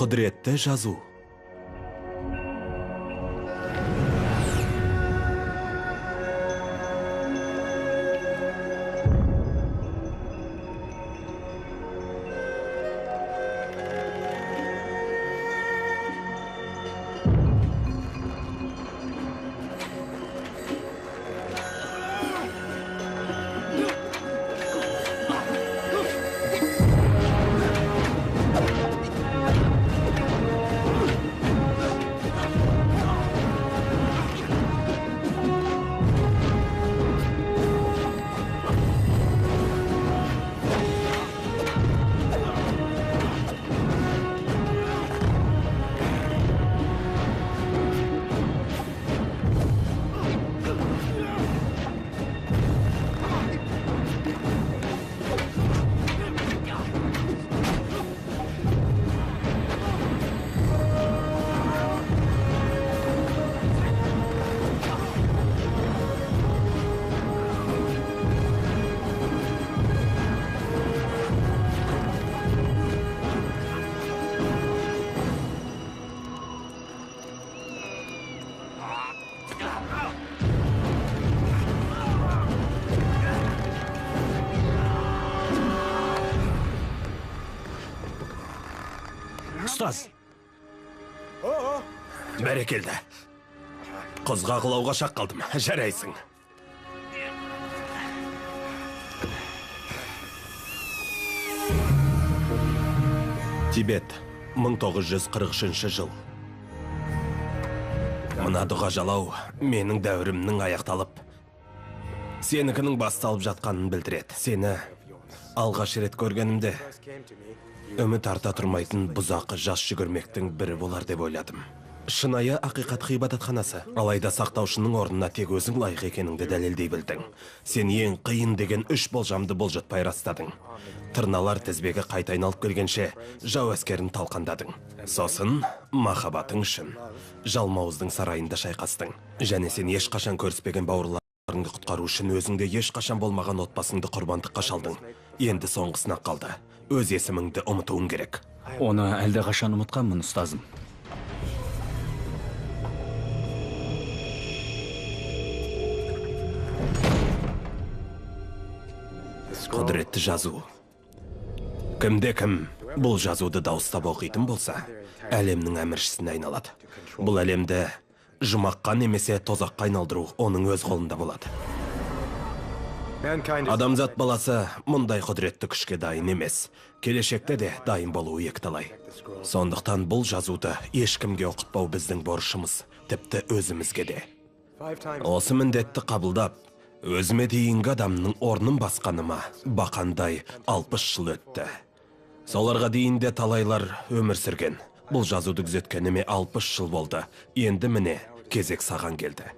Құдіретті жазу. Ұстаз. Бәрекелді. Құзға құлауға шақ қалдым. Жарайсың. Тибет, 1943 жыл. Мына дұға жалау менің дәуірімнің аяқталып, сенікінің басталып жатқанын білдіреді. Сені алғаш рет көргенімде үміт арта тұрмайтын бұзақы жас жүгірмектің бірі болар деп ойладым. Шынайы ақиқат ғибадатханасы. Алайда сақтаушының орнына тек өзің лайық екеніңді дәлелдей білдің. Сен ең қиын деген үш болжамды болжатпай растадың. Тырналар тізбегі қайта айналып келгенше жау әскерін талқандадың. Сосын махаббатың үшін жалмауыздың сарайында шайқастың. Және сен ешқашан көріспеген бауырларыңды құтқару үшін өзіңде ешқашан болмаған отбасыңды құрбандыққа шалдың. Енді соңғы сынақ қалды. Өз есіміңді ұмытуың керек. Оны әлдеқашан ұмытқанмын, ұстазым. Құдіретті жазу. Кімде кім бұл жазуды дауыстап оқитын болса, әлемнің әміршісіне айналады. Бұл әлемді жұмаққа немесе тозаққа айналдыру оның өз қолында болады. Адамзат баласы мұндай құдіретті күшке дайын емес. Келешекте де дайын болуы екіталай. Сондықтан бұл жазуды ешкімге оқытпау біздің борышымыз, тіпті өзімізге де. Осы міндетті қабылдап, өзіме дейінгі адамның орнын басқаныма бақандай 60 жыл өтті. Соларға дейін де талайлар өмір сүрген. Бұл жазуды күзеткеніме 60 жыл болды. Енді міне кезек саған келді.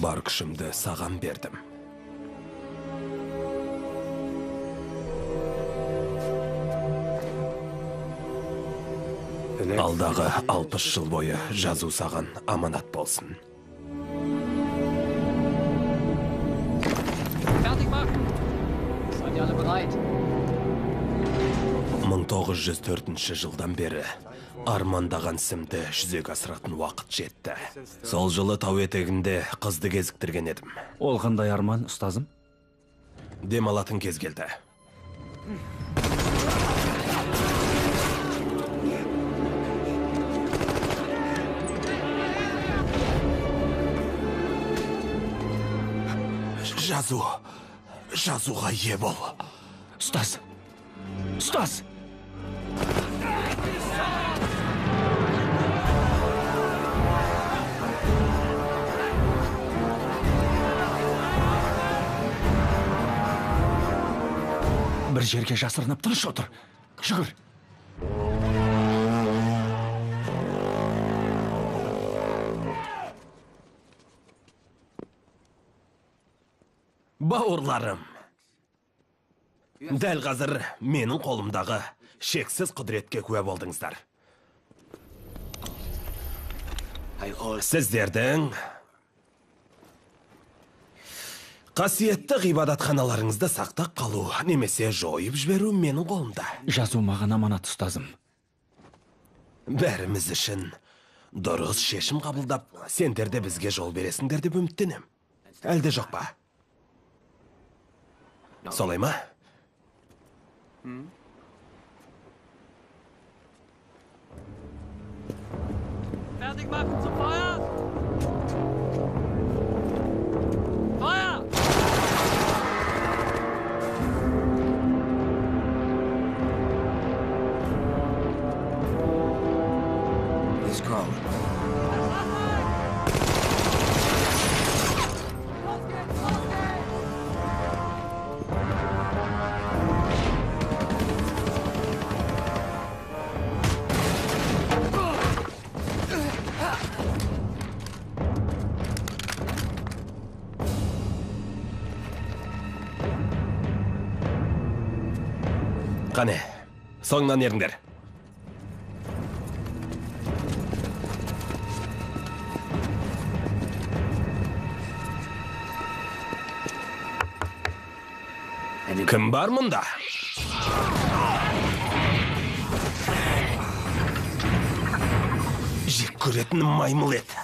Бар күшімді саған бердім. Алдағы 60 жыл бойы жазу саған аманат болсын. Fertig machen! Seid ihr alle bereit? 1904 жылдан бері Армандаған ісімді жүзеге асыратын уақыт жетті. Сол жылы тау етегінде қызды кезіктірген едім. Ол қандай арман, ұстазым? Демалатын кез келді. Жазу, жазуға ие бол. Ұстаз! Ұстаз! Бір жерге жасырынып тыныш отыр. Жүгір. Бауырларым, дәл қазір менің қолымдағы шексіз құдіретке куә болдыңыздар. Сіздердің қасиетті ғибадатханаларыңызды сақтап қалу немесе жойып жіберу менің қолымда. Жазу маған аманат, ұстазым. Бәріміз үшін дұрыс шешім қабылдап, сендер де бізге жол бересіңдер деп үміттенем. Әлде жоқ па? Солай ма? Fertig machen zum Feuer! Feuer! Los geht's, los geht's! Қане, соңынан еріңдер. Кім бар мұнда? Жек көретінім маймыл ет.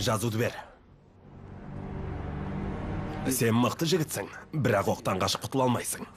Жазуды бер. Сен мықты жігітсің, бірақ оқтан қашып құтыла алмайсың.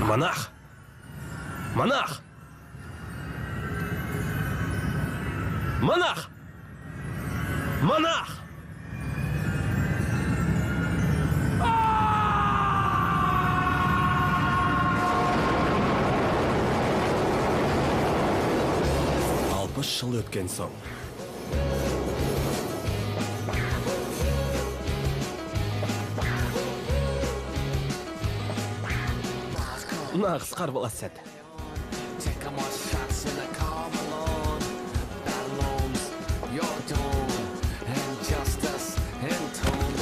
Монах! Монах! Монах! Монах! 60 жыл өткен соң нағыз қарбалас сәт.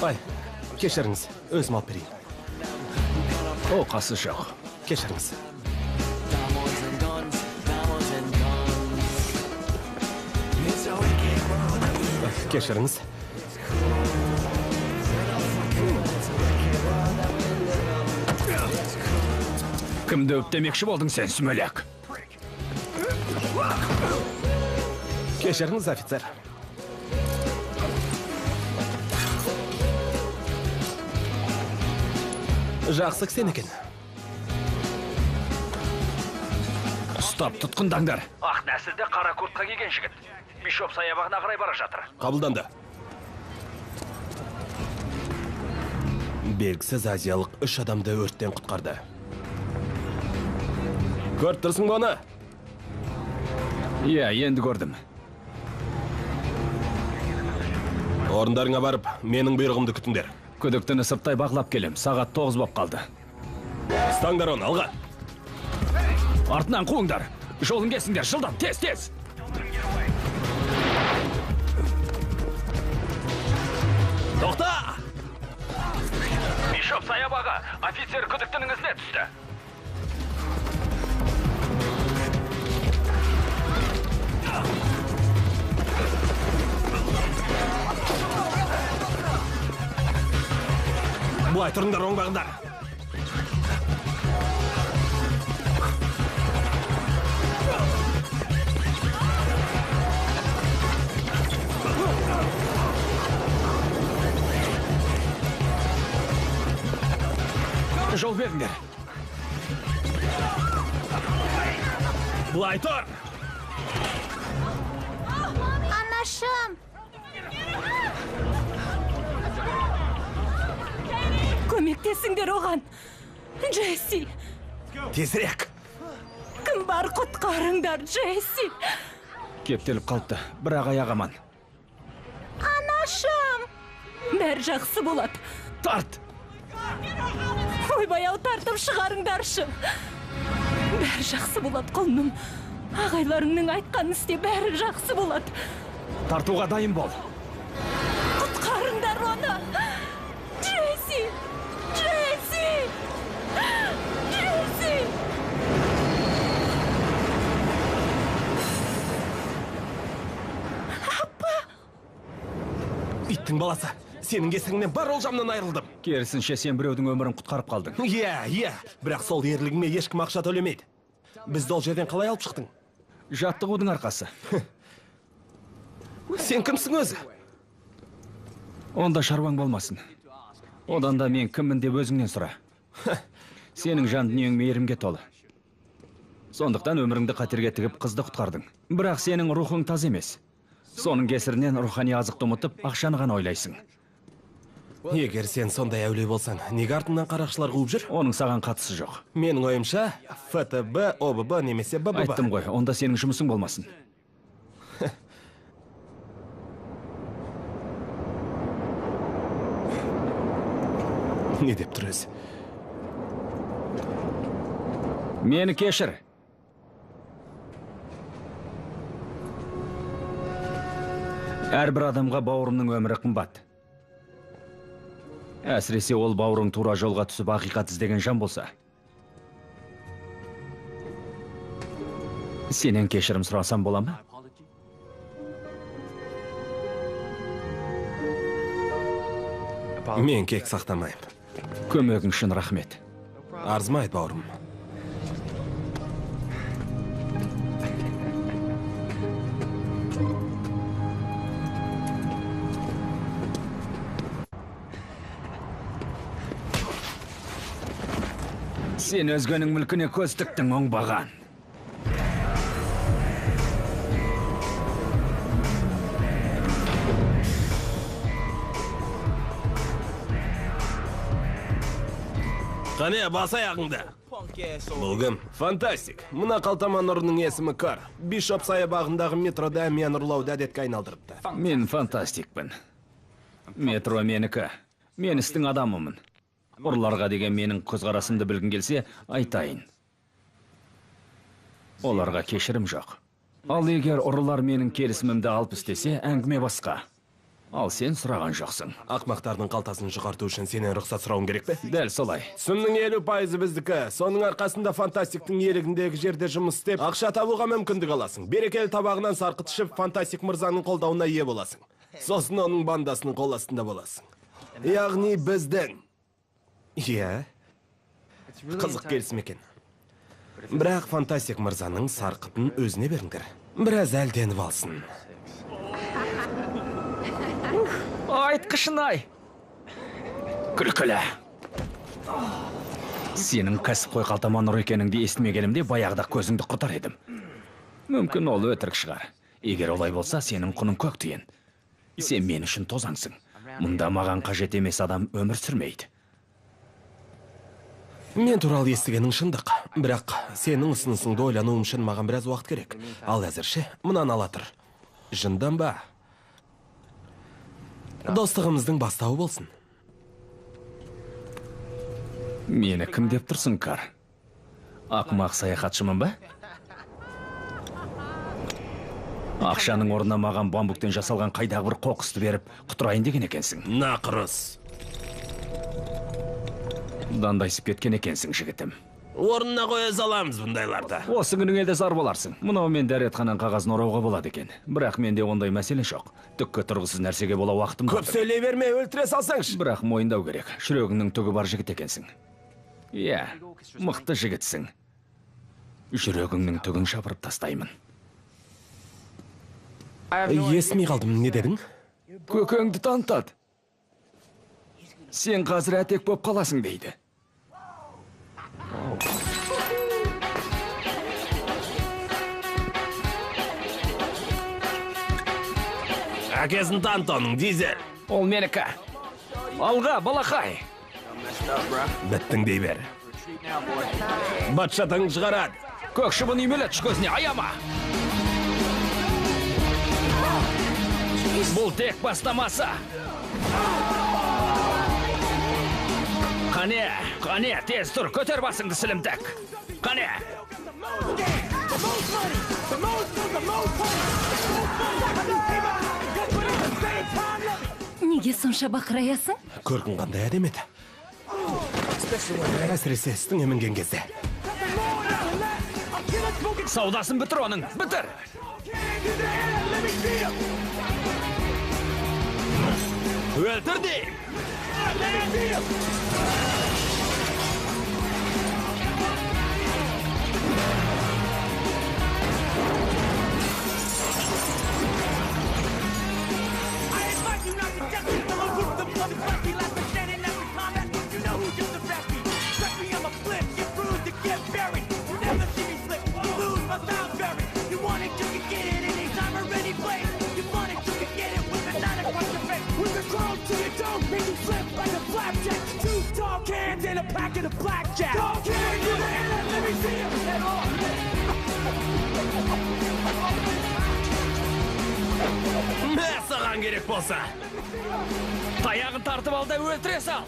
Ай, кешіріңіз, өзім алып берейін. Оқасы жоқ. Кешіріңіз. Кешіріңіз. Кімді өптемекші болдың сен, сүмелек? Кешіріңіз, офицер. Жақсы кісен екен. Ұстап тұтқындаңдар. Ақ нәсілді қара куртка киген жігіт. Бишоп саябағына қарай бара жатыр. Қабылданды. Белгісіз азиялық 3 адамды өрттен құтқарды. Көріп тұрсың ба оны? Иә, енді көрдім. Орындарыңа барып, менің бұйрығымды күтіңдер. Күдіктіні сырттай бақылап келем. Сағат 9 боп қалды. Ұстаңдар оны, алға. Артынан қуыңдар. Жолын кесіңдер, жылдам, тез, тез. Тоқта! Бишоп саябағы, офицер күдіктінің ізіне түсті. Былай тұрыңдар, оңбағындар. Жол беріңдер. Былай тұр. Анашым. Көмектесіңдер оған. Джесси. Тезірек. Кім бар, құтқарыңдар, Джесси. Кептеліп қалыпты, бірақ аяқ аман. Анашым. Бәрі жақсы болады. Тарт. Ойбай ау, тартып шығарыңдаршы. Бәрі жақсы болады, құлыным. Ағайларыңның айтқанын істе, бәрі жақсы болады. Тартуға дайын бол. Құтқарыңдар оны. Джесси! Джесси! Джесси! Апа! Иттің баласы, сенің кесіріңнен бар олжамнан айырылдым. Керісінше, сен біреудің өмірін құтқарып қалдың. Иә, иә, бірақ сол ерлігіме ешкім ақша төлемейді. Бізді ол жерден қалай алып шықтың? Жаттығудың арқасы. Сен кімсің өзі? Онда шаруаң болмасын. Одан да мен кіммін деп өзіңнен сұра. Сенің жан дүниең мейірімге толы. Сондықтан өміріңді қатерге тігіп қызды құтқардың. Бірақ сенің рухың таз емес. Соның кесірінен рухани азықты ұмытып, ақшаны ғана ойлайсың. Егер сен сондай әулие болсаң, неге артыңнан қарақшылар қуып жүр? Оның саған қатысы жоқ. Менің ойымша, ФТБ, ОББ немесе БББ. Айттым ғой, онда сенің жұмысың болмасын. Не деп тұр өзі? Мені кешір. Әрбір адамға бауырымның өмірі қымбат. Әсіресе ол бауырың тура жолға түсіп ақиқат іздеген жан болса. Сенен кешірім сұрасам бола ма? Мен кек сақтамаймын. Көмегің үшін рахмет. Арзымайды, бауырым. Сен өзгенің мүлкіне көз тіктің, оңбаған. Қане, бас аяғыңды. Бұл кім? Фантастик. Мына қалтаман ұрының есімі Кар. Бишоп саябағындағы метрода әмиян ұрлауды әдетке айналдырыпты. Мен фантастикпін. Метро менікі. Мен істің адамымын. Ұрыларға деген менің көзқарасымды білгің келсе, айтайын. Оларға кешірім жоқ. Ал егер ұрылар менің келісімімді алып істесе, әңгіме басқа. Ал сен сұраған жоқсың. Ақмақтардың қалтасын жұқарту үшін сенен рұқсат сұрауым керек пе? Дәл солай. Түсімнің 50% біздікі. Соның арқасында Фантастиктің иелігіндегі жерде жұмыс істеп, ақша табуға мүмкіндік аласың. Берекелі табағынан сарқыт ішіп, Фантастик мырзаның қолдауына ие боласың. Сосын оның бандасының қол астында боласың. Яғни біздің. Иә. Қызық келісім екен. Бірақ Фантастик мырзаның сарқытын өзіне беріңдер. Біраз әлденіп алсын. Айтқышын-ай! Күлкілі. Сенің кәсіпқой қалтаман ұры екеніңді естімегенімде баяғыда көзіңді құртар едім. Мүмкін ол өтірік шығар. Егер олай болса, сенің құның көк тиын. Сен мен үшін тозаңсың. Мұнда маған қажет емес адам өмір сүрмейді. Мен туралы естігенің шындық. Бірақ сенің ұсынысыңды ойлануым үшін маған біраз уақыт керек. Ал әзірше мынаны ала тұр. Жынданба. Достығымыздың бастауы болсын. Мені кім деп тұрсың, Кар? Ақымақ саяхатшымын ба? Ақшаның орнына маған бамбуктен жасалған қайдағы бір қоқысты беріп, құтырайын деген екенсің. Нақырыс. Дандайсып кеткен екенсің, жігітім. Орнына қоя саламыз бұндайларды. Осы күніңе де зар боларсың. Мынаумен дәретхананың қағазын орауға болады екен. Бірақ менде ондай мәселе жоқ. Түкке тұрғысыз нәрсеге бола уақытым Көп сөйлей берме, өлтіре салсаңшы. Бірақ мойындау керек, жүрегіңнің түгі бар жігіт екенсің. Иә, мықты жігітсің. Жүрегіңнің түгін жапырып тастаймын. Естімей қалдым, не дедің? Көкеңді танытады. Сен қазір әтек боп қаласың дейді. Әкесін таныт оның, Дизель. Ол менікі. Алға, балақай. Біттің дей бер. Батшатың шығарады. Көк шыбын үймелет көзіне, аяма. Бұл тек бастамасы. Қане, қане, тез тұр, көтер басыңды сілімтік. Қане. Неге сонша бақыраясың? Көркің қандай әдемі еді. Әсіресе үстіңе мінген кезде. Саудасын бітір оның, бітір! Өлтір деймін! Мә саған керек болса. Таяғын тартып ал да өлтіре сал.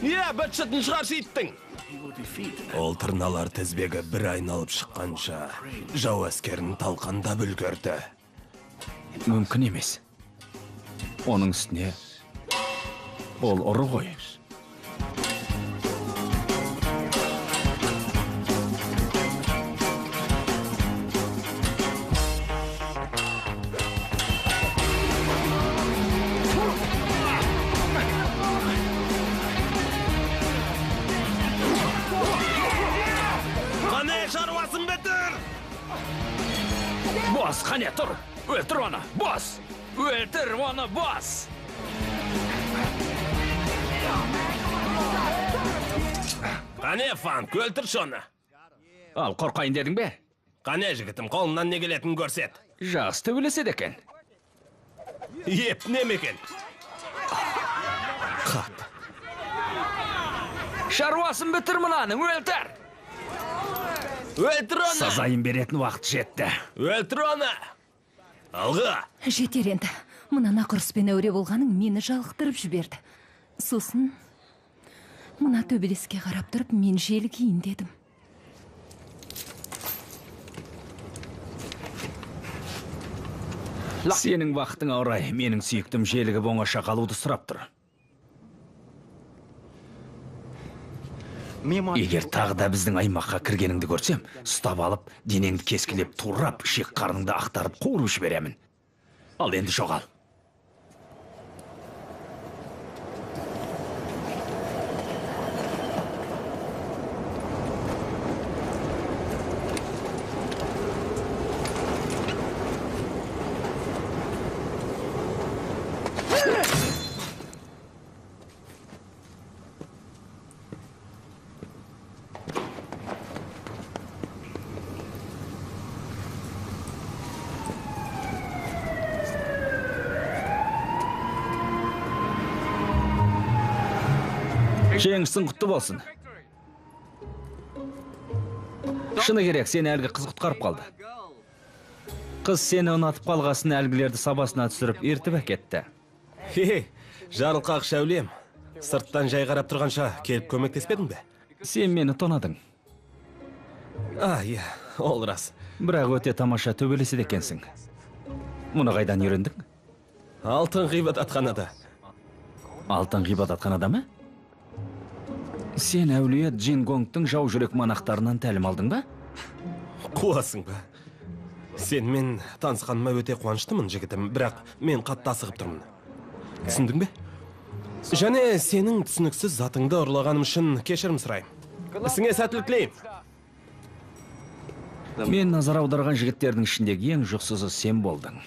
Иә, быт-шытын шығаршы иттің. Ол тырналар тізбегі бір айналып шыққанша жау әскерін талқандап үлгерді. Мүмкін емес. Оның үстіне ол ұры ғой. Қане, шаруасын бітір! Бос, қане, тұр! Өлтір оны, бос! Өлтір оны, бос! Қане, Фанк, өлтірші оны! Ал, қорқайын дедің бе? Қане, жігітім, қолынан не келетінін көрсет. Жақсы төбелеседі екен. Еп, неме екен? Қап. Шаруасын бітір мынаның, өлтір! Өлтір оны! Сазайын беретін уақыт жетті. Өлтір оны! Алға! Жетер енді. Мына нақұрыспен әуре болғаның мені жалықтырып жіберді. Сосын мына төбелеске қарап тұрып мен желігейін дедім. Сенің бақытыңа орай, менің сүйіктім желігіп оңаша қалуды сұрап тұр. Егер тағы да біздің аймаққа кіргеніңді көрсем, ұстап алып, денеңді кескілеп турап, ішек қарныңды ақтарып қуырып жіберемін. Ал енді жоғал. Жеңісің құтты болсын. Шыны керек, сені әлгі қыз құтқарып қалды. Қыз сені ұнатып қалғасын әлгілерді сабасына түсіріп ертіп әкетті. Хе, жарылқақ шәулем. Сырттан жай қарап тұрғанша келіп көмектеспедің бе? Сен мені тонадың. А, иә, ол рас. Бірақ өте тамаша төбелеседі екенсің. Мұны қайдан үйрендің? Алтын ғибадатханада. Алтын ғибадатханада ма? Сен әулие Джингонгтың жау жүрек монахтарынан тәлім алдың ба? Қуасың ба? Сенімен танысқаныма өте қуаныштымын, жігітім, бірақ мен қатты асығып тұрмын. Түсіндің бе? Және сенің түсініксіз затыңды ұрлағаным үшін кешірім сұраймын. Ісіңе сәттілік тілеймін. Мен назар аударған жігіттердің ішіндегі ең жұқсызы сен болдың.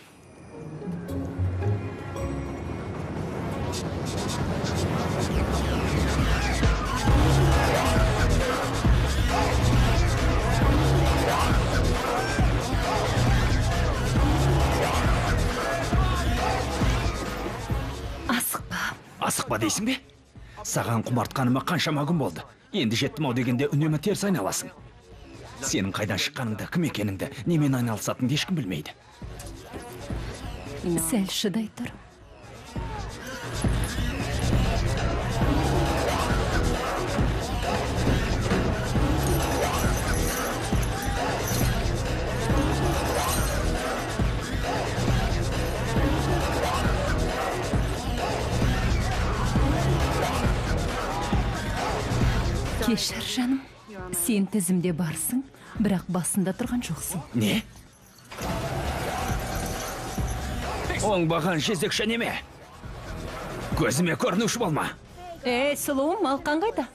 Асықпа дейсің бе? Саған құмартқаныма қаншама күн болды. Енді жеттім ау дегенде үнемі теріс айналасың. Сенің қайдан шыққаныңды, кім екеніңді, немен айналысатыныңды ешкім білмейді. Сәл шыдай тұр. Кешір, жаным. Сен тізімде барсың, бірақ басында тұрған жоқсың. Не? Оңбаған жезөкше неме? Көзіме көрінуші болма. Ей, сұлуым, алқан қайда?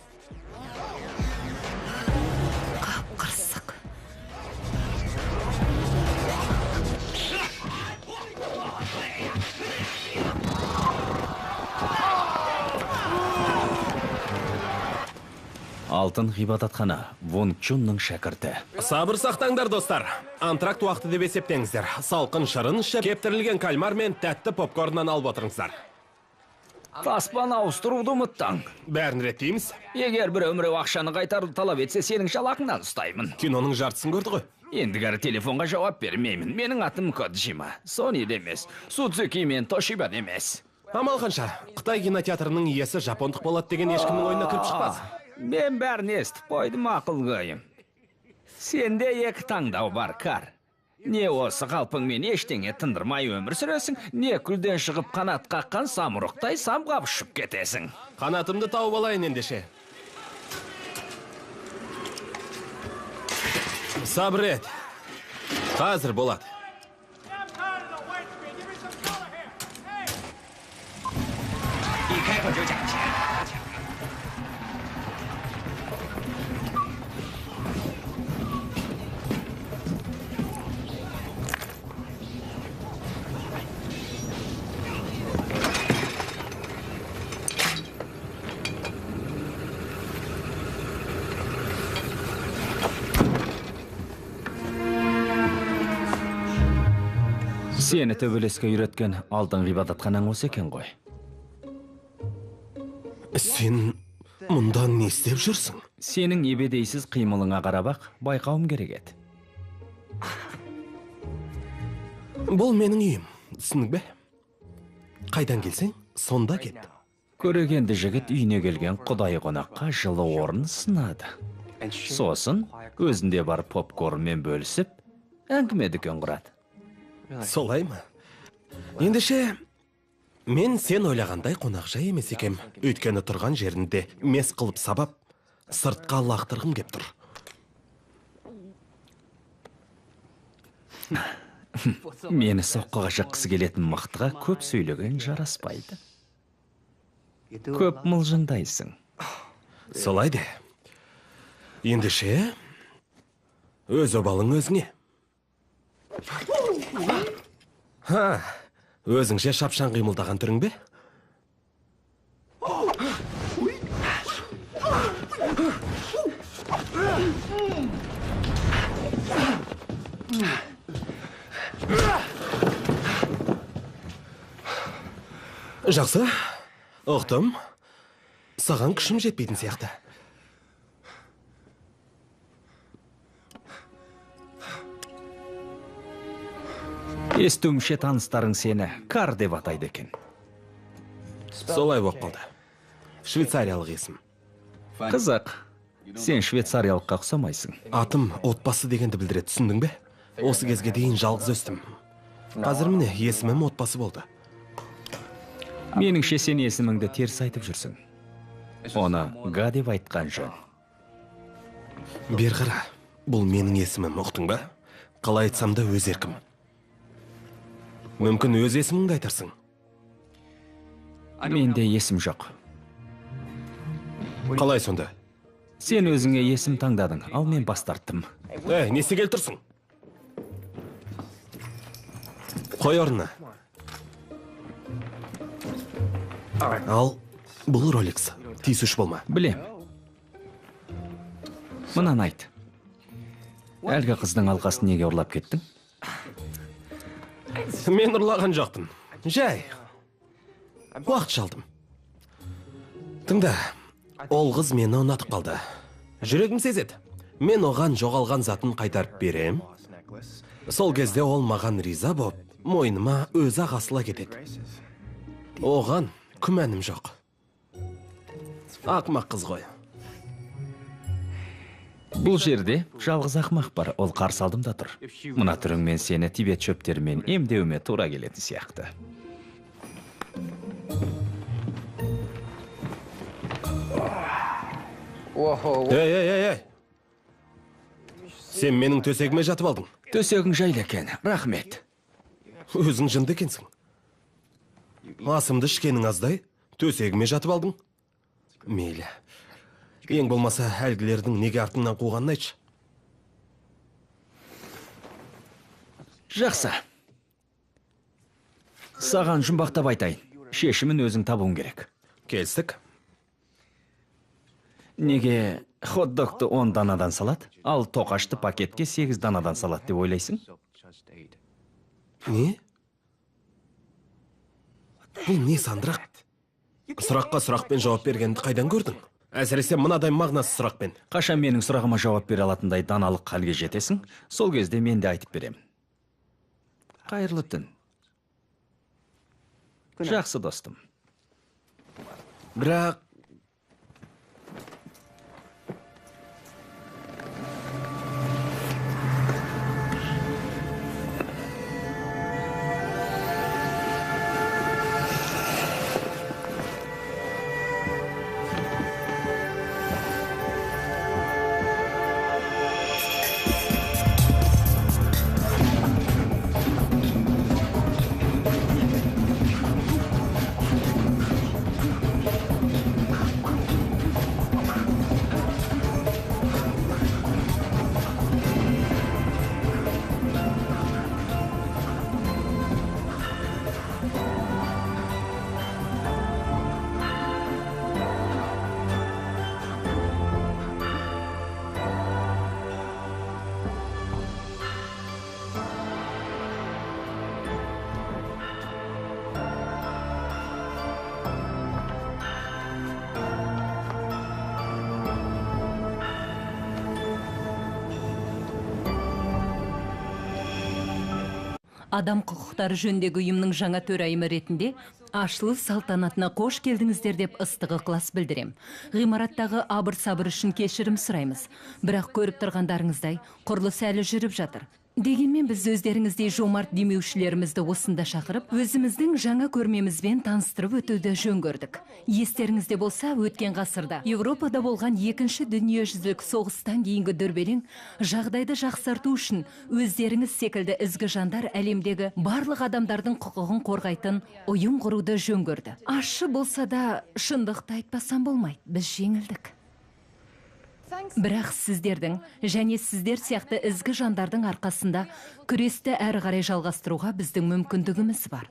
Қап-қырсық. Алтын ғибадатхана, Вонг Чунның шәкірті. Сабыр сақтаңдар, достар. Антракт уақыты деп есептеңіздер. Салқын шырын ішіп, кептірілген кальмар мен тәтті попкорннан алып отырыңыздар. Таспаны ауыстыруды ұмыттың. Бәрін реттейміз. Егер біреу ақшаны қайтаруды талап етсе, сенің жалақыңнан ұстаймын. Киноның жартысын көрді ғой. Ендігәрі телефонға жауап бермеймін. Менің атым Коджима. Сони де емес, Судзуки мен Тошиба да емес. Амал қанша, Қытай кинотеатрының иесі жапондық болады деген ешкімнің ойына кіріп шықпас. Мен бәрін естіп қойдым, ақылгөйім. Сенде екі таңдау бар, Кар. Не осы қалпыңмен ештеңе тындырмай өмір сүресің, не күлден шығып қанат қаққан самұрықтай самғап ұшып кетесің. Қанатымды тауып алайын ендеше. Сабыр ет. Қазір болады. Сені төбелеске үйреткен алтын ғибадатханаң осы екен ғой. Сен мұнда не істеп жүрсің? Сенің ебедейсіз қимылыңа қарап-ақ байқауым керек еді. Бұл менің үйім, түсіндің бе? Қайдан келсең, сонда кет. Көрегенді жігіт үйіне келген құдай қонаққа жылы орын ұсынады. Сосын өзінде бар попкорнмен бөлісіп, әңгіме дүкен құрады. Солай ма? Ендеше, мен сен ойлағандай қонақжай емес екем. Өйткені тұрған жерінде мес қылып сабап, сыртқа лақтырғым кеп тұр. Мені соққыға жыққысы келетін мықтыға көп сөйлеген жараспайды. Көп мылжыңдайсың. Солай де. Ендеше, өз обалың өзіңе. Ха, өзіңше шапшаң қимылдаған түрің бе? Жақсы, ұқтым. Саған күшім жетпейтін сияқты. Естуімше, таныстарың сені Кар деп атайды екен. Солай болып қалды. Швейцариялық есім. Қызық. Сен швейцариялыққа ұқсамайсың. Атым отбасы дегенді білдіреді, түсіндің бе? Осы кезге дейін жалғыз өстім. Қазір міне есімім отбасы болды. Меніңше, сен есіміңді теріс айтып жүрсің. Оны Га деп айтқан жөн. Бер қара, бұл менің есімім, ұқтың ба? Қалай айтсам да өз еркім. Мүмкін өз есіміңді айтарсың. Менде есім жоқ. Қалай сонда? Сен өзіңе есім таңдадың, ал мен бас тарттым. Әй, не істегелі тұрсың? Қой орнына. Ал, бұл Rolex. Тиісуші болма. Білем. Мынаны айт. Әлгі қыздың алқасын неге ұрлап кеттің? Мен ұрлаған жоқпын. Жай. Уақыт шалдым. Тыңда, ол қыз мені ұнатып қалды. Жүрегім сезеді. Мен оған жоғалған затын қайтарып берем. Сол кезде ол маған риза боп, мойныма өзі ақ асыла кетеді. Оған күмәнім жоқ. Ақымақ қыз ғой. Бұл жерде жалғыз ақымақ бар, ол қарсы алдымда тұр. Мына түріңмен сені Тибет шөптерімен емдеуіме тура келетін сияқты. Ей, ей, ей, ей! Сен менің төсегіме жатып алдың. Төсегің жайлы екен, рахмет. Өзің жынды екенсің. Асымды ішкенің аздай, төсегіме жатып алдың. Мейлі. Ең болмаса әлгілердің неге артыңнан қуғанын айтшы. Жақсы. Саған жұмбақтап айтайын. Шешімін өзің табуың керек. Келістік. Неге хот-догты 10 данадан салады, ал тоқашты пакетке 8 данадан салады деп ойлайсың? Не? Бұл не сандырақ? Сұраққа сұрақпен жауап бергенді қайдан көрдің? Әсіресе мынадай мағынасыз сұрақпен. Қашан менің сұрағыма жауап бере алатындай даналық халге жетесің, сол кезде мен де айтып беремін. Қайырлы түн. Жақсы достым. Бірақ Адам құқықтары жөніндегі ұйымның жаңа төрайымы ретінде ашылу салтанатына қош келдіңіздер деп ыстық ықылас білдірем. Ғимараттағы абыр-сабыр үшін кешірім сұраймыз. Бірақ көріп тұрғандарыңыздай, құрылыс әлі жүріп жатыр. Дегенмен біз өздеріңіздей жомарт демеушілерімізді осында шақырып, өзіміздің жаңа көрмемізбен таныстырып өтуді жөн көрдік. Естеріңізде болса, өткен ғасырда Еуропада болған екінші дүниежүзілік соғыстан кейінгі дүрбелең жағдайды жақсарту үшін өздеріңіз секілді ізгі жандар әлемдегі барлық адамдардың құқығын қорғайтын ұйым құруды жөн көрді. Ащы болса да шындықты айтпасам болмайды, біз жеңілдік. Бірақ сіздердің және сіздер сияқты ізгі жандардың арқасында күресті әрі қарай жалғастыруға біздің мүмкіндігіміз бар.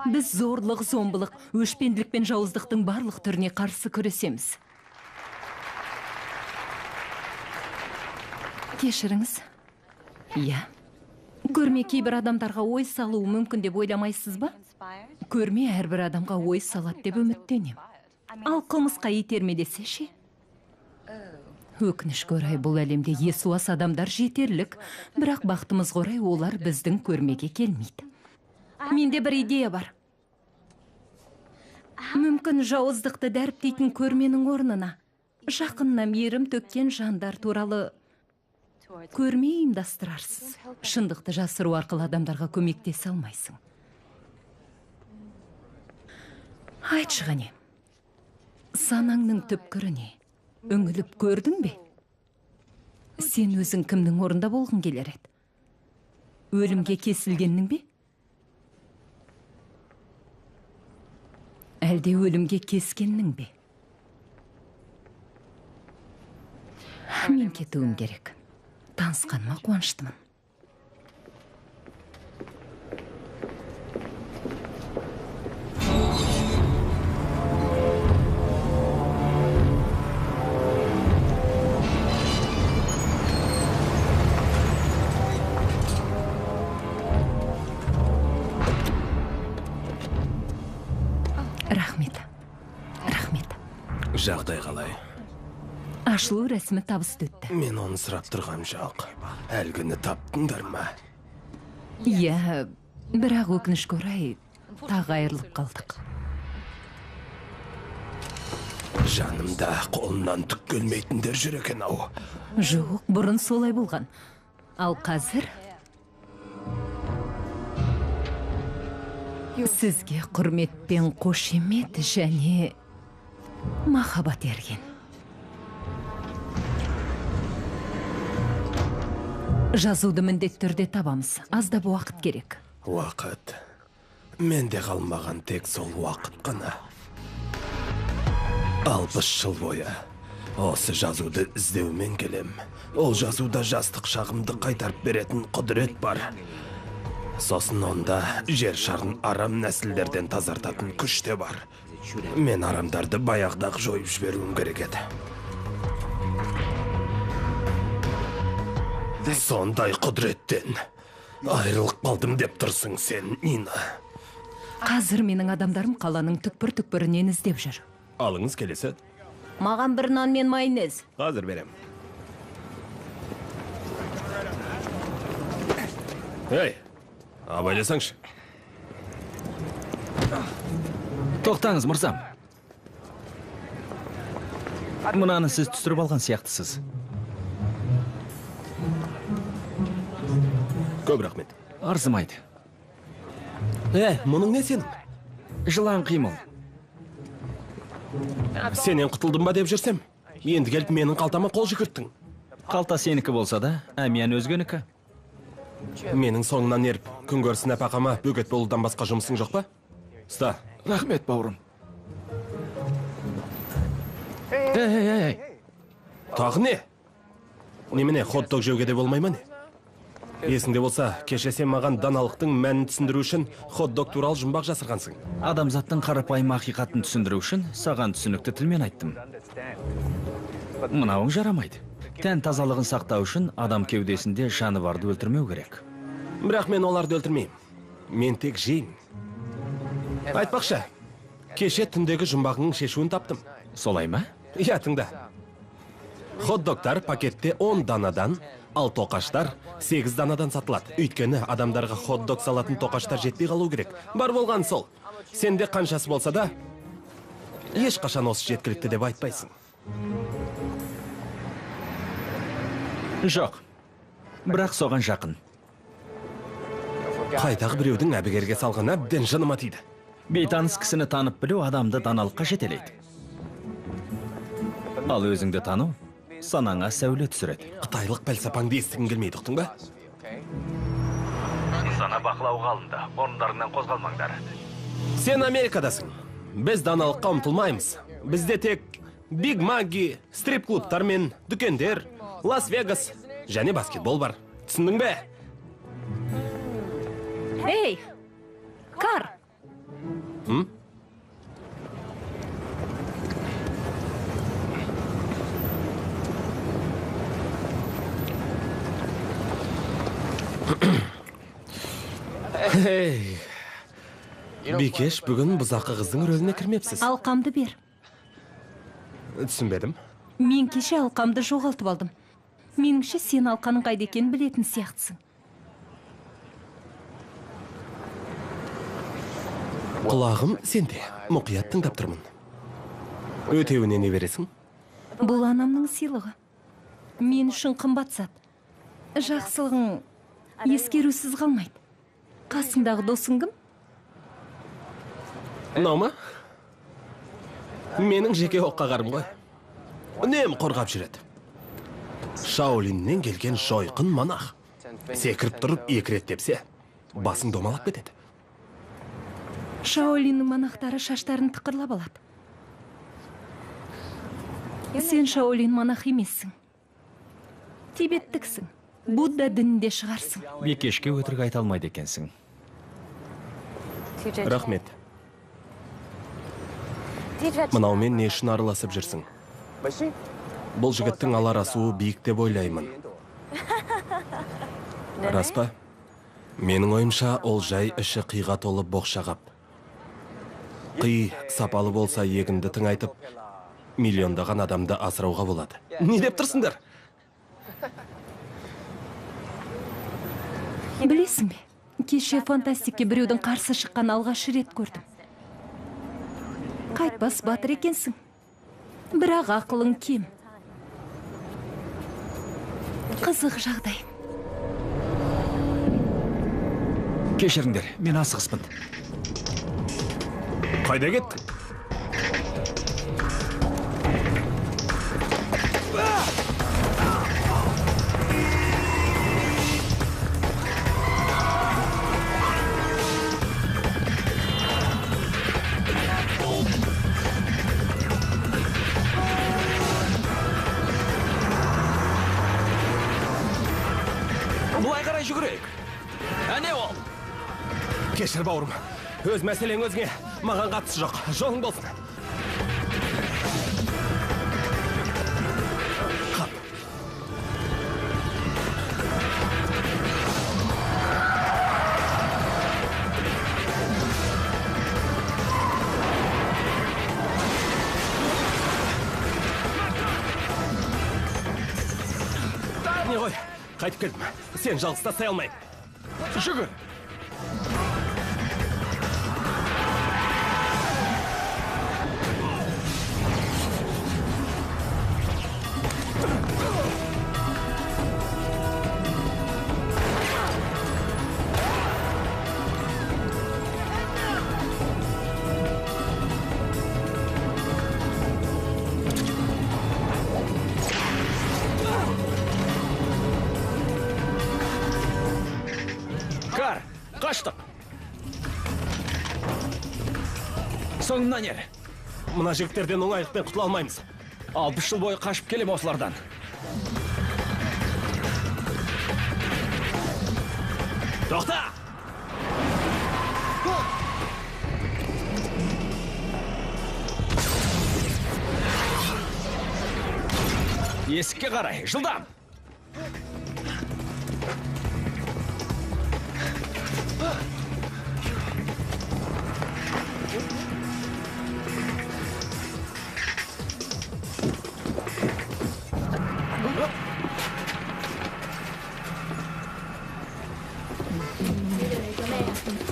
Біз зорлық, зомбылық, өшпенділік пен жауыздықтың барлық түріне қарсы күресеміз. Кешіріңіз. Иә. Көрме кейбір адамдарға ой салуы мүмкін деп ойламайсыз ба? Көрме әрбір адамға ой салады деп үміттенем. Ал қылмысқа итермелесе ше? Өкінішке орай, бұл әлемде есуас адамдар жетерлік, бірақ бақытымызға орай олар біздің көрмеге келмейді. Менде бір идея бар. Мүмкін жауыздықты дәріптейтін көрменің орнына жақынына мейірім төккен жандар туралы көрме ұйымдастырарсыз. Шындықты жасыру арқылы адамдарға көмектесе алмайсың. Айтшы қане, санаңның түпкіріне үңіліп көрдің бе? Сен өзің кімнің орнында болғың келер еді? Өлімге кесілгеннің бе? Әлде өлімге кескеннің бе? Мен кетуім керек. Танысқаныма қуаныштымын. Рахмет. Рахмет. Жағдай қалай? Ашылу рәсімі табысты өтті. Мен оны сұрап тұрғам жоқ. Әлгіні таптыңдар ма? Иә, бірақ өкінішке орай тағы айырылып қалдық. Жанымда қолынан түк келмейтіндер жүр екен ау. Жоқ, бұрын солай болған. Ал қазір сізге құрмет пен қошемет және махаббат ерген. Жазуды міндетті түрде табамыз. Аздап уақыт керек. Уақыт. Менде қалмаған тек сол уақыт қана. 60 жыл бойы осы жазуды іздеумен келем. Ол жазуда жастық шағымды қайтарып беретін құдірет бар. Сосын онда жер шарын арам нәсілдерден тазартатын күш те бар. Мен арамдарды баяғыда-ақ жойып жіберуім керек еді. Сондай құдіреттен айырылып қалдым деп тұрсың сен, Нина. Қазір менің адамдарым қаланың түкпір-түкпірінен іздеп жүр. Алыңыз келесі. Маған бір нан мен майонез. Қазір берем. Ей, абайласаңшы. Тоқтаңыз, мырзам. Мынаны сіз түсіріп алған сияқтысыз. Көп рахмет. Арзымайды. Мұның не сенің? Жылан қимыл. Сенен құтылдым ба деп жүрсем, енді келіп менің қалтама қол жүгірттің. Қалта сенікі болса да, әмиян өзгенікі. Менің соңынан еріп, күнкөріс нәпақама бөгет болудан басқа жұмысың жоқ па? Ұста. Рахмет, бауырым. Ей. Тағы не? Немене, хот-дог жеуге де болмай ма не? Есіңде болса, кеше сен маған даналықтың мәнін түсіндіру үшін хот-дог туралы жұмбақ жасырғансың. Адамзаттың қарапайым ақиқатын түсіндіру үшін саған түсінікті тілмен айттым. Мынауың жарамайды. Тән тазалығын сақтау үшін адам кеудесінде жануарды өлтірмеу керек. Бірақ мен оларды өлтірмеймін. Мен тек жеймін. Айтпақшы, кеше түндегі жұмбағыңның шешуін таптым. Солай ма? Иә, тыңда. Хот-догтар пакетте 10 данадан, ал тоқаштар 8 данадан сатылады. Өйткені адамдарға хот-дог салатын тоқаштар жетпей қалу керек. Бар болған сол. Сенде қаншасы болса да, ешқашан осы жеткілікті деп айтпайсың. Жоқ, бірақ соған жақын. Қайдағы біреудің әбігерге салған әбден жыныма тиді. Бейтаныс кісіні танып білу адамды даналыққа жетелейді. Ал өзіңді тану санаңа сәуле түсіреді. Қытайлық пәлсапаңды естігім келмейді, ұқтың ба? Нысана бақылауға алынды. Орындарынан қозғалмаңдар. Сен Америкадасың. Біз даналыққа ұмтылмаймыз. Бізде тек Биг Маги, стрип-клубтар мен дүкендер, Лас-Вегас және баскетбол бар. Түсіндің бе? Ей, Кар! Ей, Бикеш, бүгін бұзақы қыздың рөліне кірмепсіз. Алқамды бер. Түсінбедім. Мен кеше алқамды жоғалтып алдым. Меніңше, сен алқаның қайда екенін білетін сияқтысың. Құлағым сенде. Мұқият тыңдап тұрмын. Өтеуіне не бересің? Бұл анамның сыйлығы. Мен үшін қымбат зат. Жақсылығың ескерусіз қалмайды. Қасыңдағы досың кім? Мынау ма? Менің жеке оққағарым ғой. Үнемі қорғап жүреді. Шаолиннен келген жойқын монах. Секіріп тұрып екі рет тепсе, басың домалап кетеді. Шаолиннің монахтары шаштарын тықырлап алады. Сен Шаолин монах емессің. Тибеттіксің. Будда дінінде шығарсың. Бикешке өтірік айта алмайды екенсің. Рахмет. Мынаумен не үшін араласып жүрсің? Бұл жігіттің алар асуы биік деп ойлаймын. Рас па? Менің ойымша, ол жай іші қиға толы боқша қап. Қи сапалы болса егінді тыңайтып, миллиондаған адамды асырауға болады. Не деп тұрсыңдар? Білесің бе, кеше фантастикке біреудің қарсы шыққан алғаш рет көрдім. Қайтпас батыр екенсің, бірақ ақылың кем. Қызық жағдай. Кешіріңдер, мен асығыспын. Қайда кеттің? Былай қарай жүгірейік. Әне ол. Кешір, бауырым. Өз мәселең өзіңе. Маған қатысы жоқ. Жолың болсын. Қап. Не ғой, қайтып келдім. Сен жалғыз тастай алмаймын. Жүгір. Кар, қаштық. Соңымнан ер. Мына жігіттерден оңайлықпен құтыла алмаймыз. 60 жыл бойы қашып келем осылардан. Тоқта! Есікке қарай, жылдам!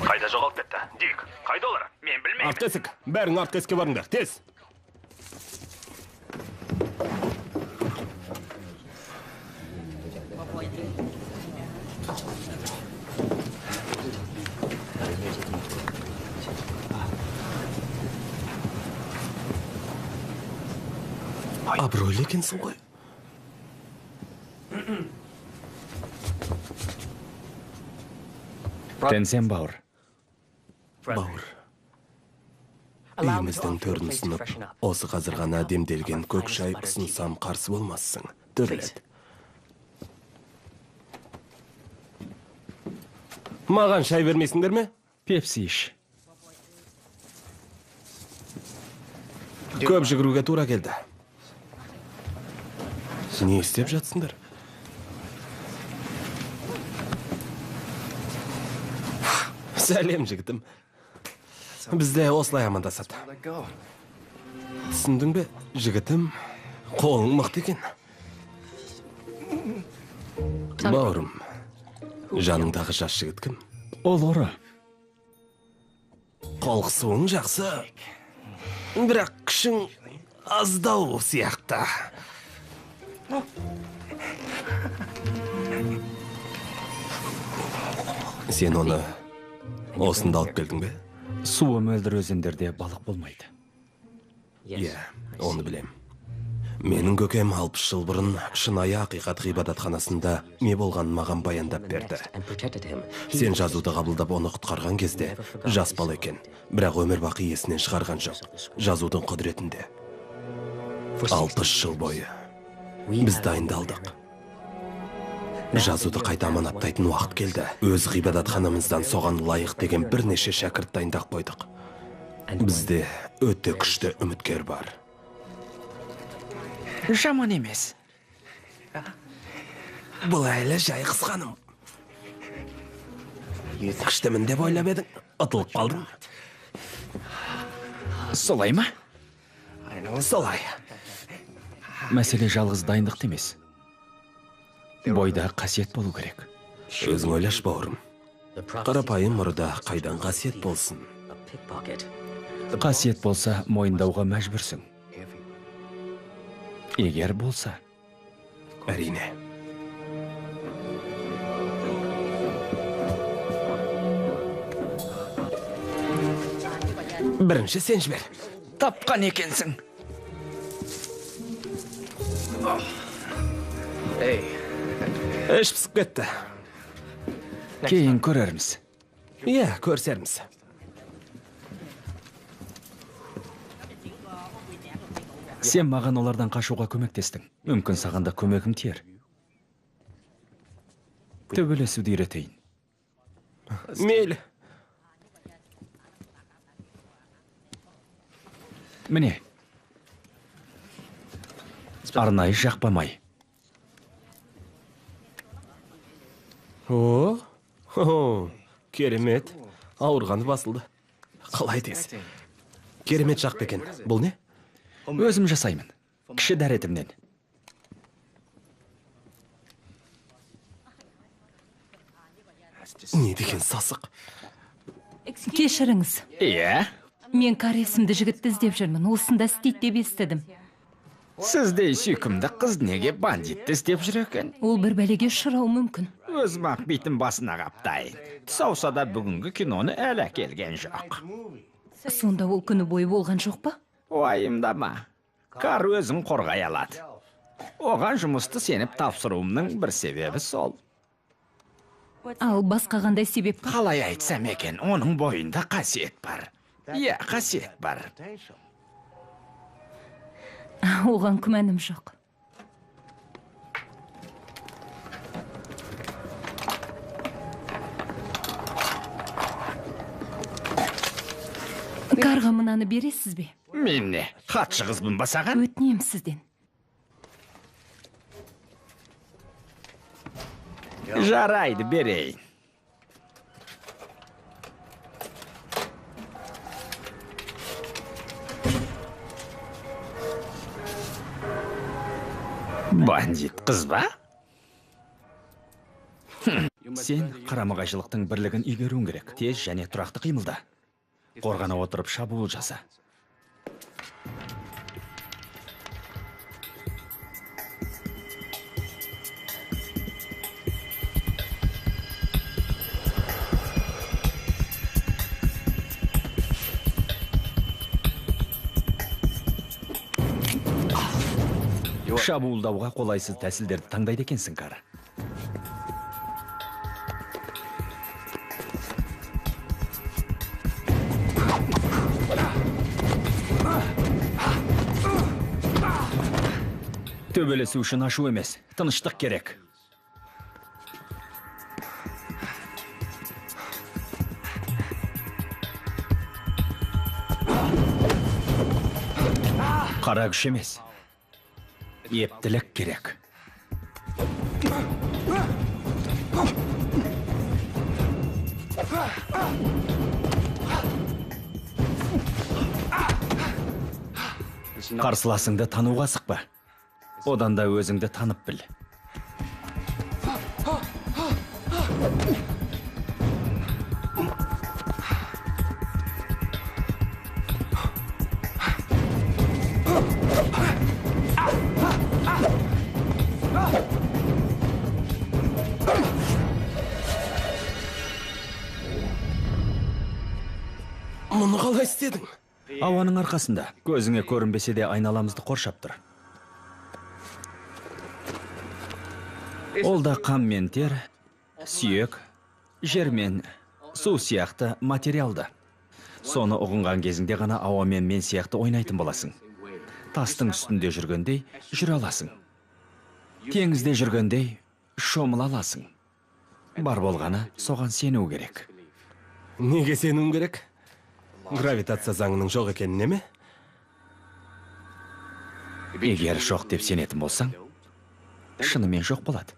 Қайда жоғалып кетті? Дик, қайда олар? Мен білмеймін. Артқы есік, бәрің артқы есікке барыңдар, тез. Абыройлы екенсің ғой. Тенсен, бауыр. Бауыр. Үйіміздің төрін ұсынып, осы қазір ғана демделген көк шай ұсынсам қарсы болмассың. Төрлет. Маған шай бермейсіңдер ме? Пепси іш. Көп жүгіруге тура келді. Не істеп жатсыңдар? Сәлем, жігітім. Бізде осылай амандасады. Түсіндің бе, жігітім? Қолың мықты екен. Бауырым, жаныңдағы жас жігіт кім? Ол ұры. Қол қысуың жақсы, бірақ күшің аздау сияқты. Сен оны осында алып келдің бе? Суы мөлдір өзендерде балық болмайды. Иә, оны білем. Менің көкем 60 жыл бұрын шынайы ақиқат ғибадатханасында не болғанын маған баяндап берді. Сен жазуды қабылдап оны құтқарған кезде жас бала екен, бірақ өмір бақи есінен шығарған жоқ. Жазудың құдіретінде. 60 жыл бойы біз дайындалдық. Жазуды қайта аманаттайтын уақыт келді. Өз ғибадатханамыздан соған лайық деген бірнеше шәкірт дайындап қойдық. Бізде өте күшті үміткер бар. Жаман емес. Бұл әлі жай қысқаным. Күштімін деп ойлап едің, ұтылып қалдың. Солай ма? Солай. Мәселе жалғыз дайындықта емес. Бойда қасиет болу керек. Өзің ойлаш, бауырым. Қарапайым ұрыда қайдан қасиет болсын? Қасиет болса, мойындауға мәжбүрсің. Егер болса. Әрине. Бірінші сен жібер. Тапқан екенсің. Іш пысып кетті. Кейін көрерміз. Иә, көрсерміз. Сен маған олардан қашуға көмектестің. Мүмкін саған да көмегім тиер. Төбелесуді үйретейін. Мейлі. Міне. Арнайы жақпа май. О, керемет. Ауырғаны басылды. Қалай тез. Керемет жақпа екен. Бұл не? Өзім жасаймын. Кіші дәретімнен. Не деген сасық? Кешіріңіз. Иә? Мен Кар есімді жігітті іздеп жүрмін. Осында істейді деп естідім. Сіздей сүйкімді қыз неге бандитті іздеп жүр екен? Ол бір бәлеге ұшырауы мүмкін. Өзім ақ битін басына қаптайын. Түс ауса да бүгінгі киноны әлі әкелген жоқ. Сонда ол күні бойы болған жоқ па? Уайымдама. Кар өзін қорғай алады. Оған жұмысты сеніп тапсыруымның бір себебі сол. Ал басқа қандай себеп бар? Қалай айтсам екен, оның бойында қасиет бар. Иә, қасиет бар. Оған күмәнім жоқ. Карға мынаны бересіз бе? Мен не, хатшы қызбын ба саған? Өтінемін сізден. Жарайды, берейін. Бандит қыз ба? Сен қарама-қайшылықтың бірлігін игеруің керек. Тез және тұрақты қимылда. Қорғана отырып шабуыл жаса. Шабуылдауға қолайсыз тәсілдерді таңдайды екенсің, Кара. Төбелесу үшін ашу емес, тыныштық керек. Қара күш емес, ептілік керек. Қарсыласыңды тануға асықпа. Одан да өзіңді танып біл. Мұны қалай істедің? Ауаның арқасында. Көзіңе көрінбесе де айналамызды қоршап тұр. Ол да қан мен тер, сүйек, жер мен су сияқты материалды. Соны ұғынған кезіңде ғана ауамен мен сияқты ойнайтын боласың. Тастың үстінде жүргендей жүре аласың. Теңізде жүргендей шомыла аласың. Бар болғаны соған сену керек. Неге сенуім керек? Гравитация заңының жоқ екеніне ме? Егер жоқ деп сенетін болсаң, шынымен жоқ болады.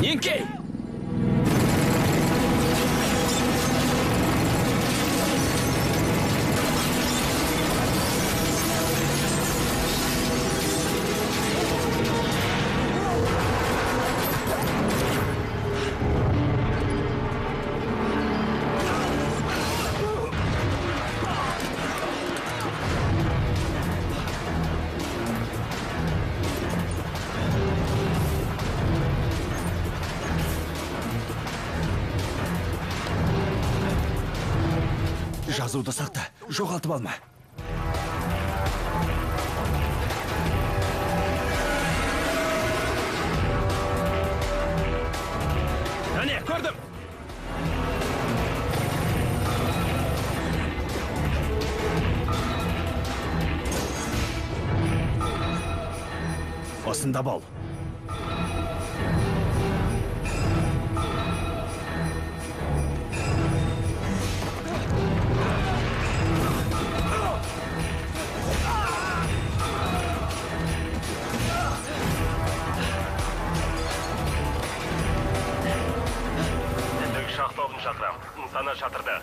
Еңкей! Жазуды сақта, жоғалтып алма. Әне, көрдім! Осында бол. Шақырам, нысана шатырды.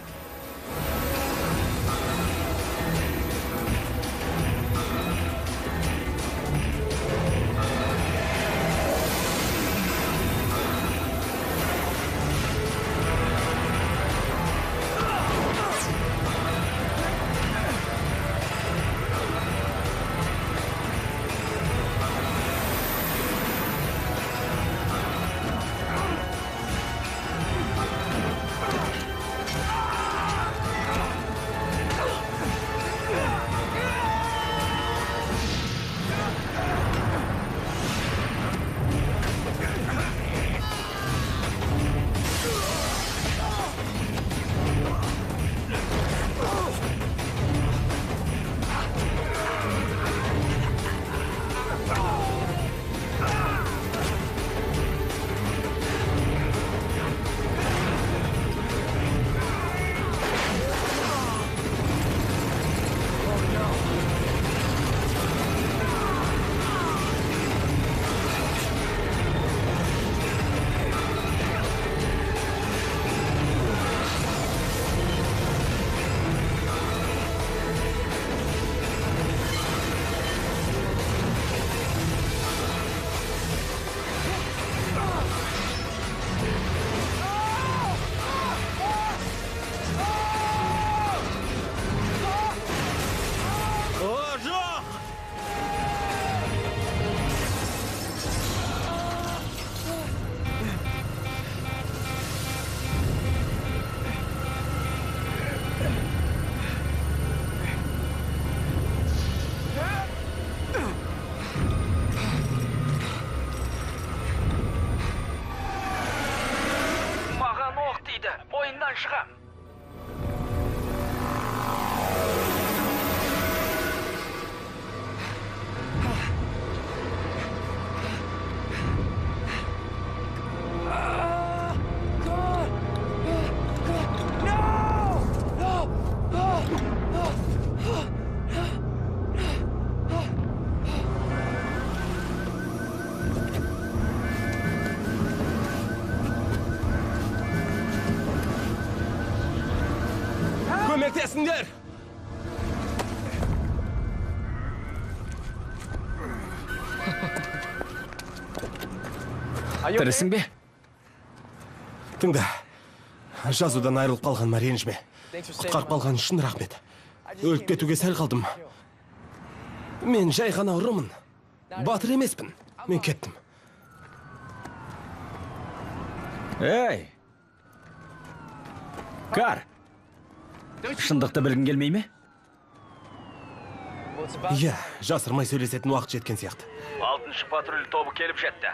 Жолдан шығам. Көмектесіңдер! Тірісің бе? Тыңда. Жазудан айырылып қалғаныма ренжіме. Құтқарып қалған үшін рахмет. Өліп кетуге сәл қалдым. Мен жай ғана ұрымын. Батыр емеспін. Мен кеттім. Ей! Кар! Шындықты білгің келмей ме? Иә, жасырмай сөйлесетін уақыт жеткен сияқты. 6-шы патруль тобы келіп жетті.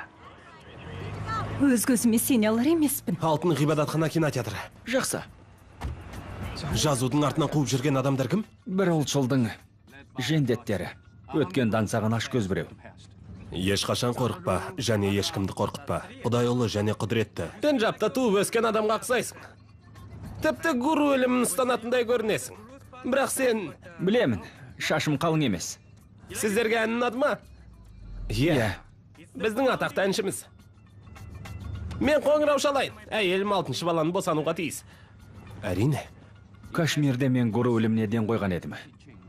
Өз көзіме сене алар емеспін. Алтын ғибадатхана кинотеатры. Жақсы. Жазудың артынан қуып жүрген адамдар кім? Бір ұлтшылдың жендеттері. Өткенді аңсаған ашкөз біреу. Ешқашан қорықпа және ешкімді қорқытпа. Құдай ұлы және құдіретті. Пенджабта туып өскен адамға ұқсайсың. Тіпті гуру ілімін ұстанатындай көрінесің. Бірақ сен... Білемін, шашым қалың емес. Сіздерге ән ұнады ма? Иә. Біздің атақты әншіміз. Мен қоңырау шалайын. Әйелім 6-шы баланы босануға тиіс. Әрине. Кашмирде мен гуру іліміне ден қойған едім.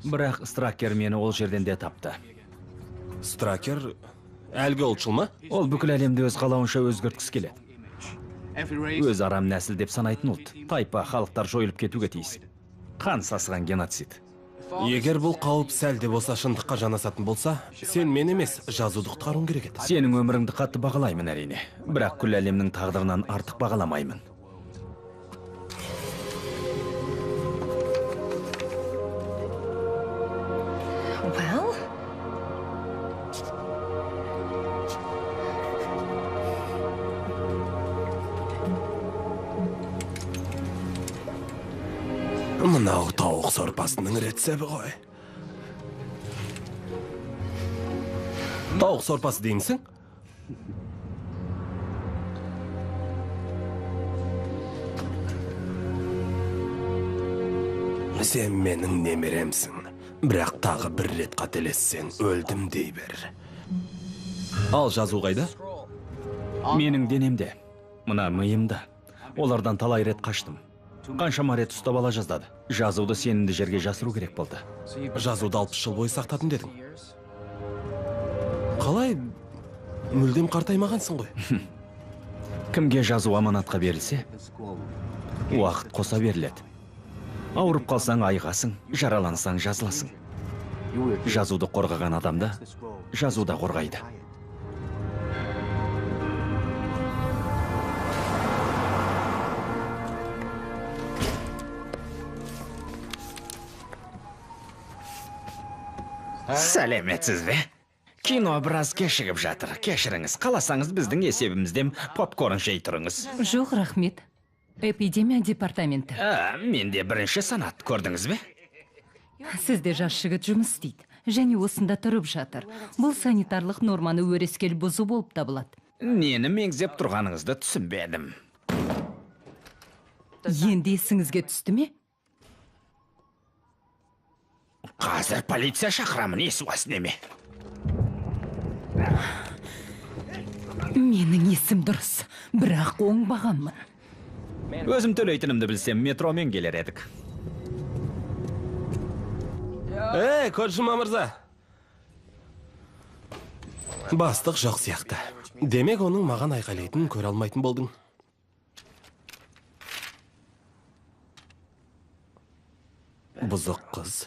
Бірақ Стракер мені ол жерден де тапты. Стракер әлгі ұлтшыл ма? Ол бүкіл әлемді өз қалауынша өзгерткісі келеді. Өз арам нәсіл деп санайтын ұлт, тайпа, халықтар жойылып кетуге тиіс. Қан сасыған геноцид. Егер бұл қауіп сәл де болса шындыққа жанасатын болса, сен мен емес, жазуды құтқаруың керек еді. Сенің өміріңді қатты бағалаймын әрине, бірақ күллі әлемнің тағдырынан артық бағаламаймын. Well? Мынау тауық сорпасының рецепті ғой. Тауық сорпасы деймісің? Сен менің немеремсің. Бірақ тағы бір рет қателессең, өлдім дей бер. Ал жазу қайда? Менің денемде, мына миымда. Олардан талай рет қаштым. Қаншама рет ұстап ала жаздады. Жазуды сенімді жерге жасыру керек болды. Жазуды 60 жыл бойы сақтадым дедің. Қалай мүлдем қартаймағансың ғой? Кімге жазу аманатқа берілсе, уақыт қоса беріледі. Ауырып қалсаң айығасың, жаралансаң жазыласың. Жазуды қорғаған адамды жазу да қорғайды. Сәлеметсіз бе? Кино біраз кешігіп жатыр. Кешіріңіз, қаласаңыз біздің есебімізден попкорн жей тұрыңыз. Жоқ, рахмет. Эпидемия департаменті. Менде бірінші санат, көрдіңіз бе? Сізде жас жігіт жұмыс істейді және осында тұрып жатыр. Бұл санитарлық норманы өрескел бұзу болып табылады. Нені меңзеп тұрғаныңызды түсінбедім. Енді есіңізге түсті ме? Қазір полиция шақырамын, есі неме? Менің есім дұрыс, бірақ оңбағанмын. Өзім төлейтінімді білсем, метромен келер едік. Ей, Коджима мырза. Бастық жоқ сияқты. Демек, оның маған айқайлайтынын көре алмайтын болдың. Бұзық қыз.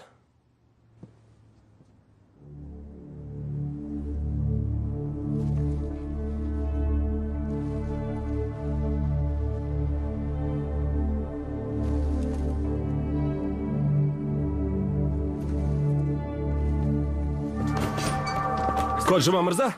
Коджима мырза?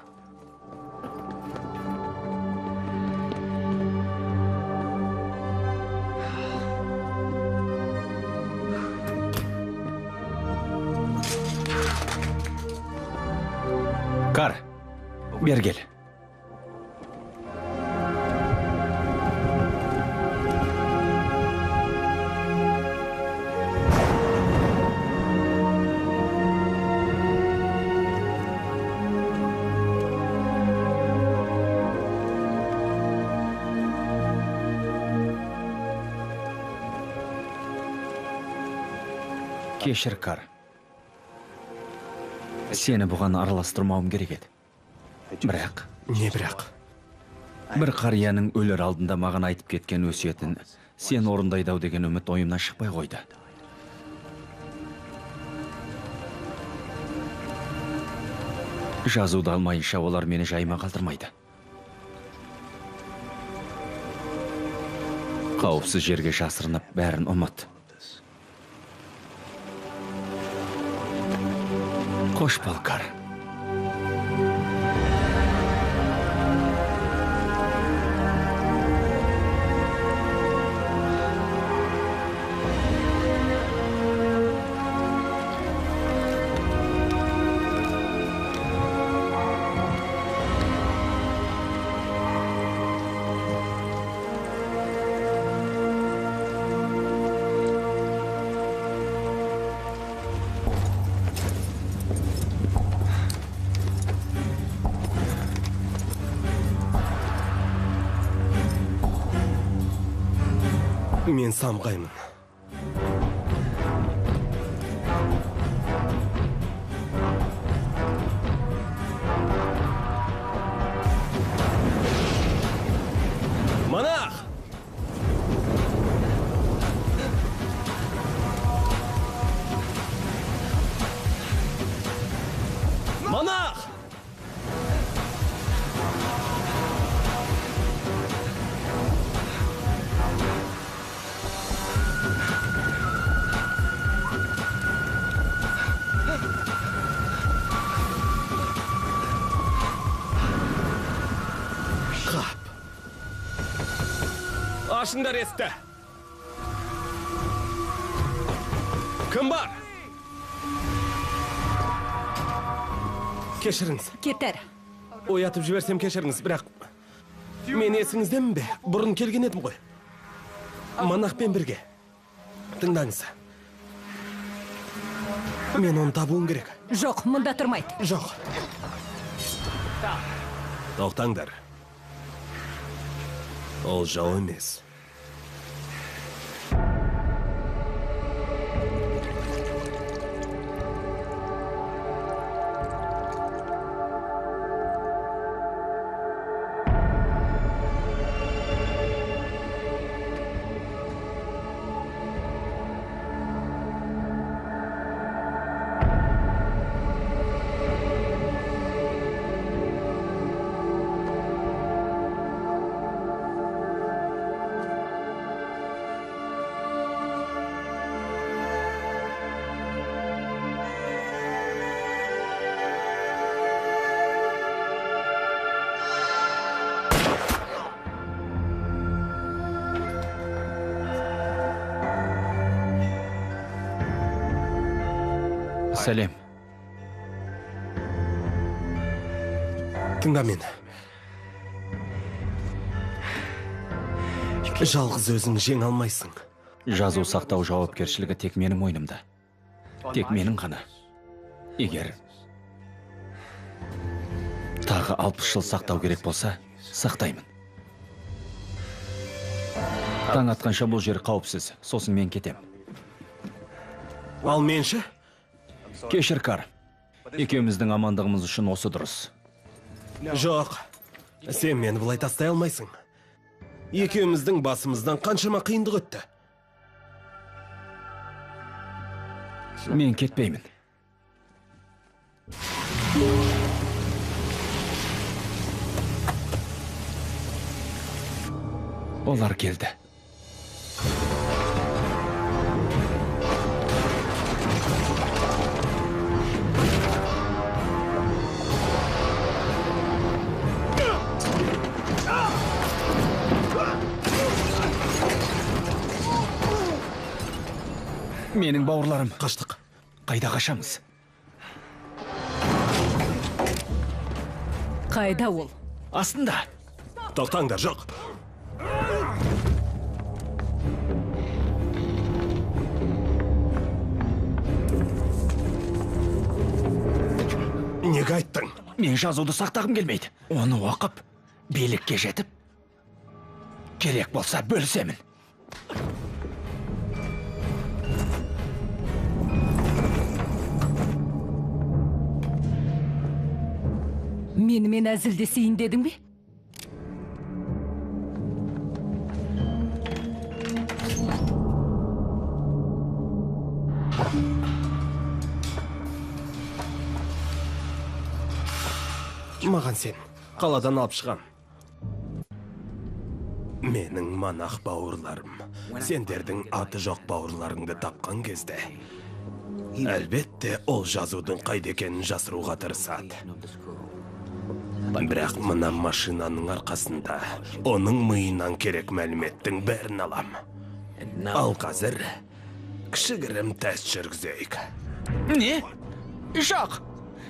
Бері кел. Кешір, Кар. Сені бұған араластырмауым керек еді. Бірақ... Не бірақ? Бір қарияның өлер алдында маған айтып кеткен өсиетін сен орындайды ау деген үміт ойымнан шықпай қойды. Жазуды алмайынша олар мені жайыма қалдырмайды. Қауіпсіз жерге жасырынып бәрін ұмыт. Қош бол, Кар. Мен самғаймын. Монах! Монах! Ашыңдар есікті. Кім бар? Кешіріңіз. Кетер. Оятып жіберсем кешіріңіз, бірақ мен есіңіздемін бе? Бұрын келген едім ғой. Монахпен бірге. Тыңдаңыз. Мен оны табуым керек. Жоқ, мұнда тұрмайды. Жоқ. Тоқтаңдар. Ол жау емес. Сәлем. Тыңда мені. Жалғыз өзің жеңе алмайсың. Жазу сақтау жауапкершілігі тек менің мойнымда. Тек менің ғана. Егер тағы 60 жыл сақтау керек болса, сақтаймын. Таң атқанша бұл жер қауіпсіз, сосын мен кетем. Ал мен ше? Кешір, Кар. Екеуміздің амандығымыз үшін осы дұрыс. Жоқ, сен мені бұлай тастай алмайсың. Екеуміздің басымыздан қаншама қиындық өтті. Мен кетпеймін. Олар келді. Менің бауырларым. Қаштық. Қайда қашамыз? Қайда ол? Астында. Тоқтаңдар, жоқ. Неге айттың? Мен жазуды сақтағым келмейді. Оны оқып, билікке жетіп, керек болса бөлісемін. Менімен әзілдесейін дедің бе? Маған сен, қаладан алып шығам. Менің монах бауырларым, сендердің аты жоқ бауырларыңды тапқан кезде, әлбетте ол жазудың қайда екенін жасыруға тырысады. Бірақ мына машинаның арқасында оның миынан керек мәліметтің бәрін алам. Ал қазір кішігірім тест жүргізейік. Не? Жоқ!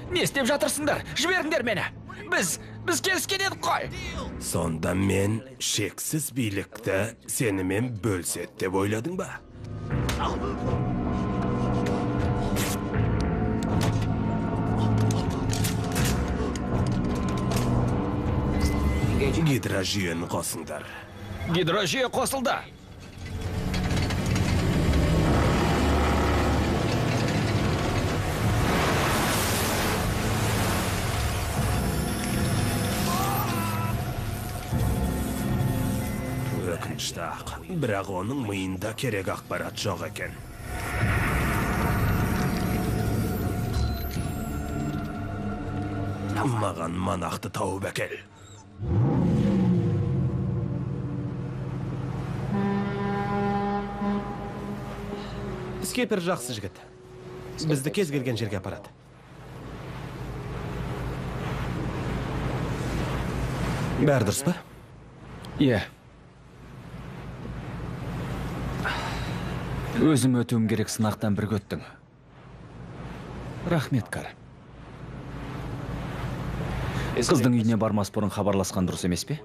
Не істеп жатырсыңдар? Жіберіңдер мені! Біз келіскен едік қой! Сонда мен шексіз билікті сенімен бөліседі деп ойладың ба? Гидрожүйені қосыңдар. Гидрожүйе қосылды. Өкінішті-ақ, бірақ оның миында керек ақпарат жоқ екен. Маған монақты тауып әкел. Скипер жақсы жігіт. Бізді кез келген жерге апарады. Бәрі дұрыс па? Иә. Өзім өтуім керек сынақтан бірге өттің. Рахмет, Кар. Қыздың үйіне бармас бұрын хабарласқан дұрыс емес пе?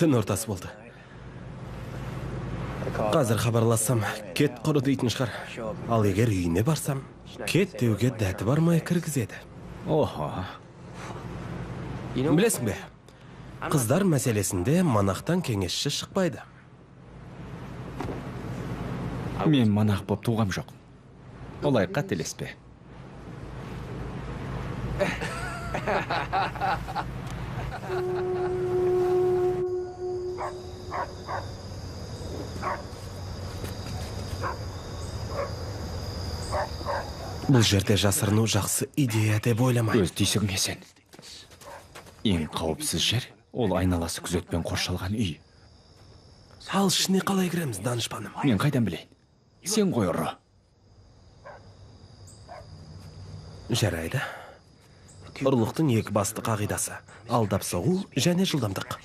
Түн ортасы болды. Қазір хабарлассам, кет құры дейтін шығар. Ал егер үйіне барсам, кет деуге дәті бармай кіргізеді. Охо. Білесің бе, қыздар мәселесінде монахтан кеңесші шықпайды. Мен монах боп туғам жоқ. Олай қателеспе. Бұл жерде жасырыну жақсы идея деп ойламаймын. Өз түйсігіңе сен. Ең қауіпсіз жер, ол айналасы күзетпен қоршалған үй. Ал ішіне қалай кіреміз, данышпаным? Мен қайдан білейін? Сен ғой ұры. Жарайды. Ұрлықтың екі басты қағидасы: алдап соғу және жылдамдық.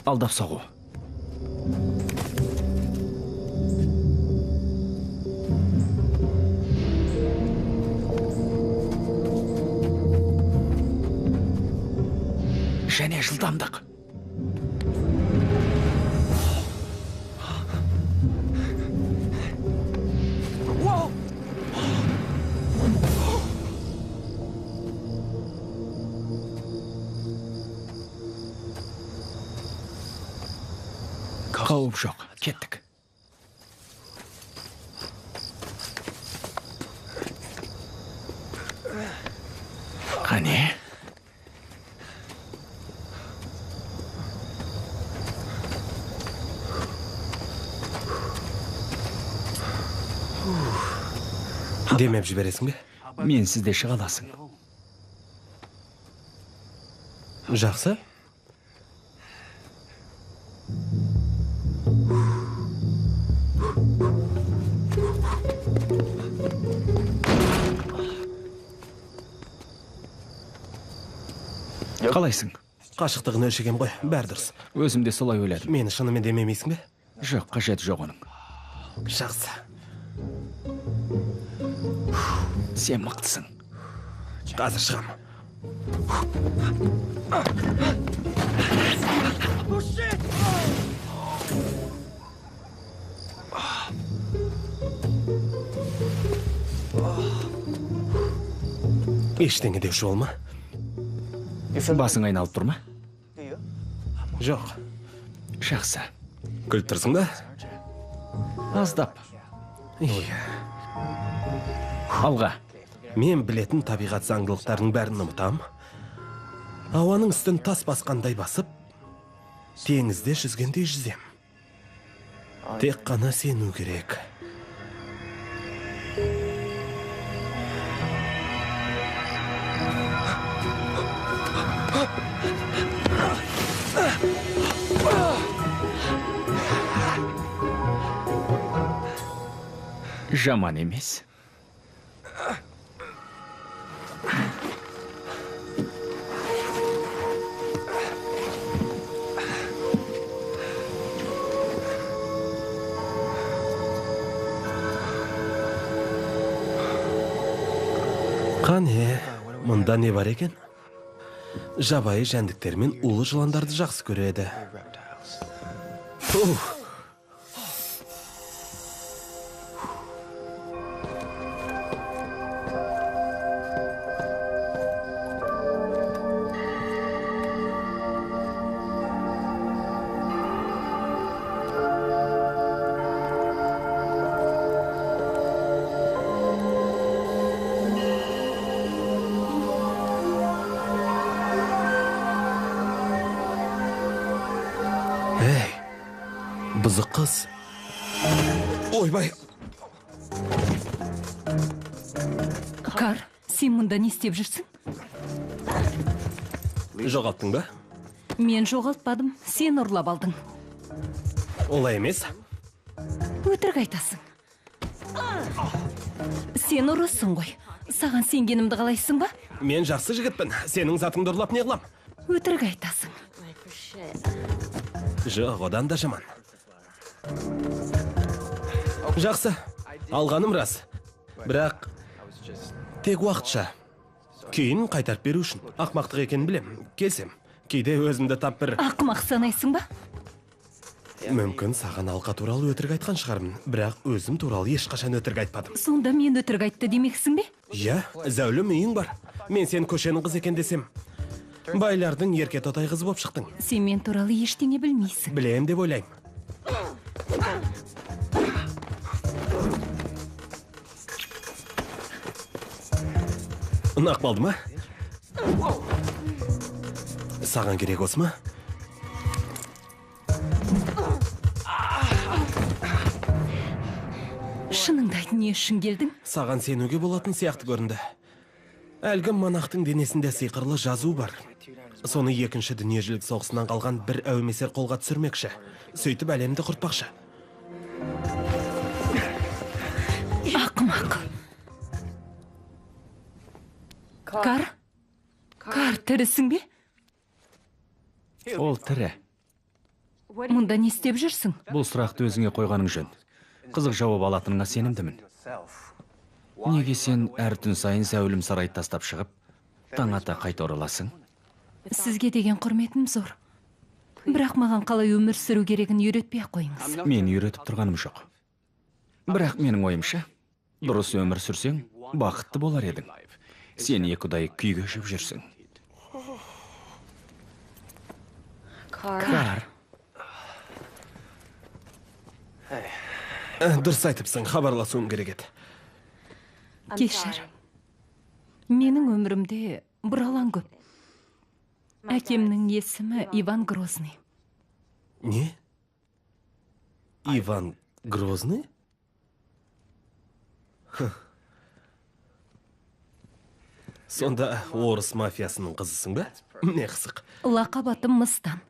Алдап соғу. Және жылдамдық. Қауіп жоқ, кеттік. Қане? Демеп жібересің бе? Менсіз де шыға аласың. Жақсы. Қалайсың? Қашықтығын өлшегем ғой, бәрі дұрыс. Өзім де солай ойладым. Мені шынымен демемейсің бе? Жоқ, қажеті жоқ оның. Жақсы. Сен мықтысың. Қазір шығам. Ештеңе деуші болма. Басың айналып тұр ма? Жоқ. Жақсы. Күліп тұрсың ба? Аздап. Иә. Алға. Мен білетін табиғат заңдылықтарының бәрін ұмытам. Ауаның үстін тас басқандай басып, теңізде жүзгендей жүзем. Тек қана сену керек. Жаман емес. Қане, мұнда не бар екен? Жабайы жәндіктер мен улы жыландарды жақсы көреді. Ух! Эй, бұзық қыз. Ойбай. Кар, сен мұнда не істеп жүрсің? Жоғалттың ба? Мен жоғалтпадым, сен ұрлап алдың. Олай емес. Өтірік айтасың. Сен ұрысың ғой. Саған сенгенімді қалайсың ба? Мен жақсы жігітпін. Сенің затыңды ұрлап не қылам? Өтірік айтасың. Жоқ, одан да жаман. Жақсы, алғаным рас. Бірақ тек уақытша. Кейін қайтарып беру үшін. Ақмақтық екенін білем. Келсем, кейде өзімді тап бір... Ақымақ санайсың ба? Мүмкін саған алқа туралы өтірік айтқан шығармын, бірақ өзім туралы ешқашан өтірік айтпадым. Сонда мен өтірік айтты демексің бе? Иә, зәулім үйің бар. Мен сен көшенің қызы екен десем, байлардың ерке тотай қызы боп шықтың. Сен мен туралы ештеңе білмейсің. Білем деп ойлаймын. Ұнап қалды ма? Саған керек осы ма? Шыныңды айт, не үшін келдің? Саған сенуге болатын сияқты көрінді. Әлгі монахтың денесінде сиқырлы жазу бар. Соны екінші дүниежүзілік соғысынан қалған бір әумесер қолға түсірмекші. Сөйтіп әлемді құртпақшы. Ақымақ. Кар? Кар, тірісің бе? Ол тірі. Мұнда не істеп жүрсің? Бұл сұрақты өзіңе қойғаның жөн. Қызық жауап алатыныңа сенімдімін. Неге сен әр түн сайын зәулім сарайды тастап шығып, таң ата қайта ораласың? Сізге деген құрметім зор. Бірақ маған қалай өмір сүру керегін үйретпей ақ қойыңыз. Мен үйретіп тұрғаным жоқ. Бірақ менің ойымша, дұрыс өмір сүрсең, бақытты болар едің. Сен екі ұдай күй кешіп жүрсің. Кар. Дұрыс айтыпсың, хабарласуым керек еді. Кешір. Менің өмірімде бұралаң көп. Әкемнің есімі Иван Грозный. Не? Иван Грозный? Сонда орыс мафиясының қызысың ба? Не қызық. Лақап атым Мыстан.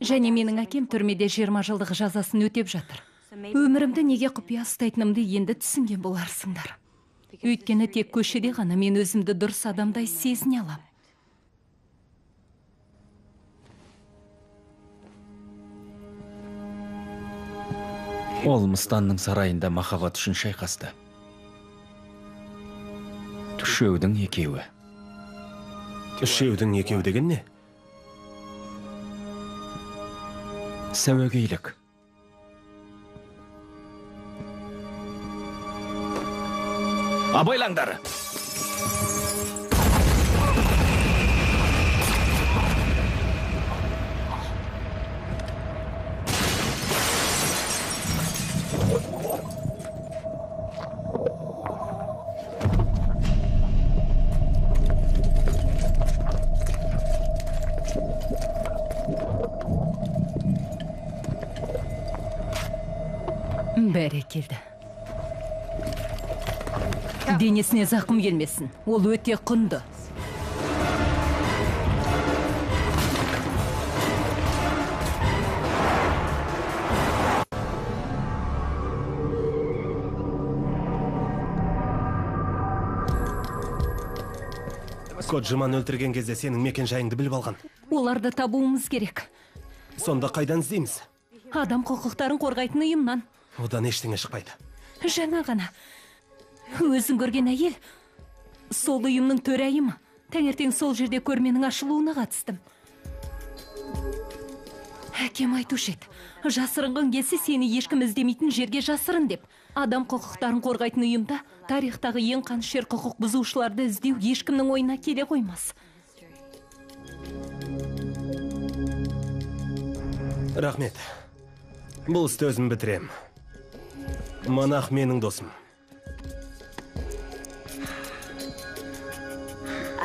Және менің әкем түрмеде 20 жылдық жазасын өтеп жатыр. Өмірімді неге құпия ұстайтынымды енді түсінген боларсыңдар. Өйткені тек көшеде ғана мен өзімді дұрыс адамдай сезіне алам. Ол Мыстанның сарайында махаббат үшін шайқасты. Үшеудің екеуі. Үшеудің екеуі деген не? Сәуегейлік. Абайлаңдар! Бәрекелді. Денесіне зақым келмесін. Ол өте құнды. Коджиманы өлтірген кезде сенің мекен жайыңды біліп алған. Оларды табуымыз керек. Сонда қайдан іздейміз? Адам құқықтарын қорғайтын ұйымнан. Одан ештеңе шықпайды. Жаңа ғана өзің көрген әйел сол ұйымның төрайымы. Таңертең сол жерде көрменің ашылуына қатыстым. Әкем айтушы еді, жасырынғың келсе сені ешкім іздемейтін жерге жасырын деп. Адам құқықтарын қорғайтын ұйымда тарихтағы ең қанішер құқық бұзушыларды іздеу ешкімнің ойына келе қоймас. Рахмет. Бұл істі өзім бітірем. Монах менің досым.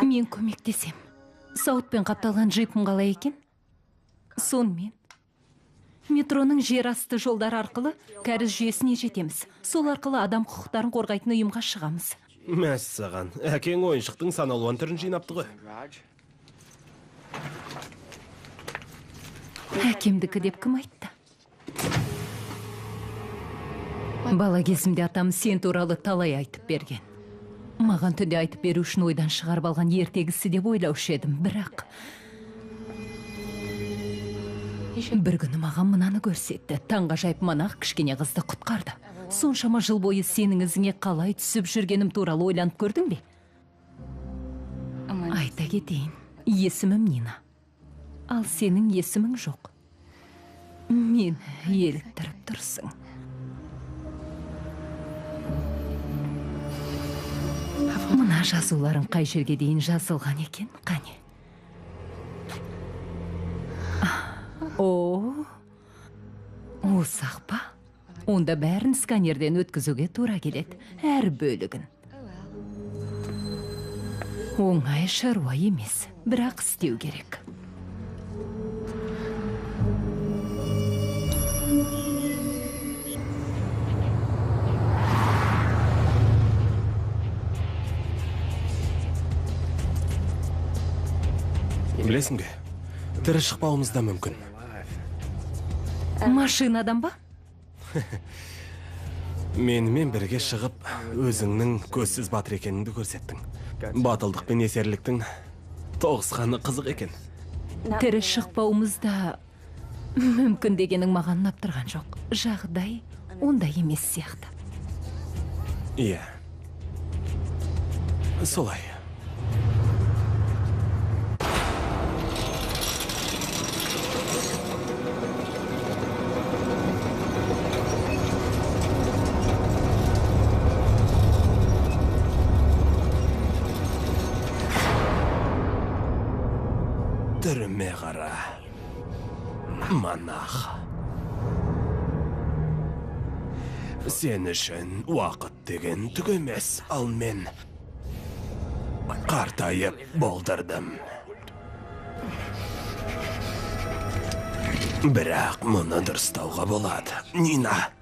Мен көмектесем. Сауытпен қапталған джипім қалай екен? Сонымен метроның жер асты жолдары арқылы кәріз жүйесіне жетеміз. Сол арқылы адам құқықтарын қорғайтын ұйымға шығамыз. Мәссаған, әкең ойыншықтың сан алуан түрін жинапты ғой. Әкемдікі деп кім айтты? Бала кезімде атам сен туралы талай айтып берген. Маған түнде айтып беру үшін ойдан шығарып алған ертегісі деп ойлаушы едім, бірақ бір күні маған мынаны көрсетті. Таңғажайып монах кішкене қызды құтқарды. Соншама жыл бойы сенің ізіңе қалай түсіп жүргенім туралы ойланып көрдің бе? Айта кетейін, есімім Нина. Ал сенің есімің жоқ. Мені еліктіріп тұрсың. Мына жазуларың қай жерге дейін жазылған екен, қане? О, осақ па? Онда бәрін сканерден өткізуге тура келеді, әр бөлігін. Оңай шаруа емес, бірақ істеу керек. Білесің бе, тірі шықпауымыз да мүмкін. Машинадан ба? Менімен бірге шығып, өзіңнің көзсіз батыр екеніңді көрсеттің. Батылдық пен есерліктің тоғысқаны қызық екен. Тірі шықпауымыз да мүмкін дегенің маған ұнап тұрған жоқ. Жағдай ондай емес сияқты. Иә. Солай. Түріме қара, монах. Сен үшін уақыт деген түк емес, ал мен қартайып болдырдым. Бірақ мұны дұрыстауға болады, Нина.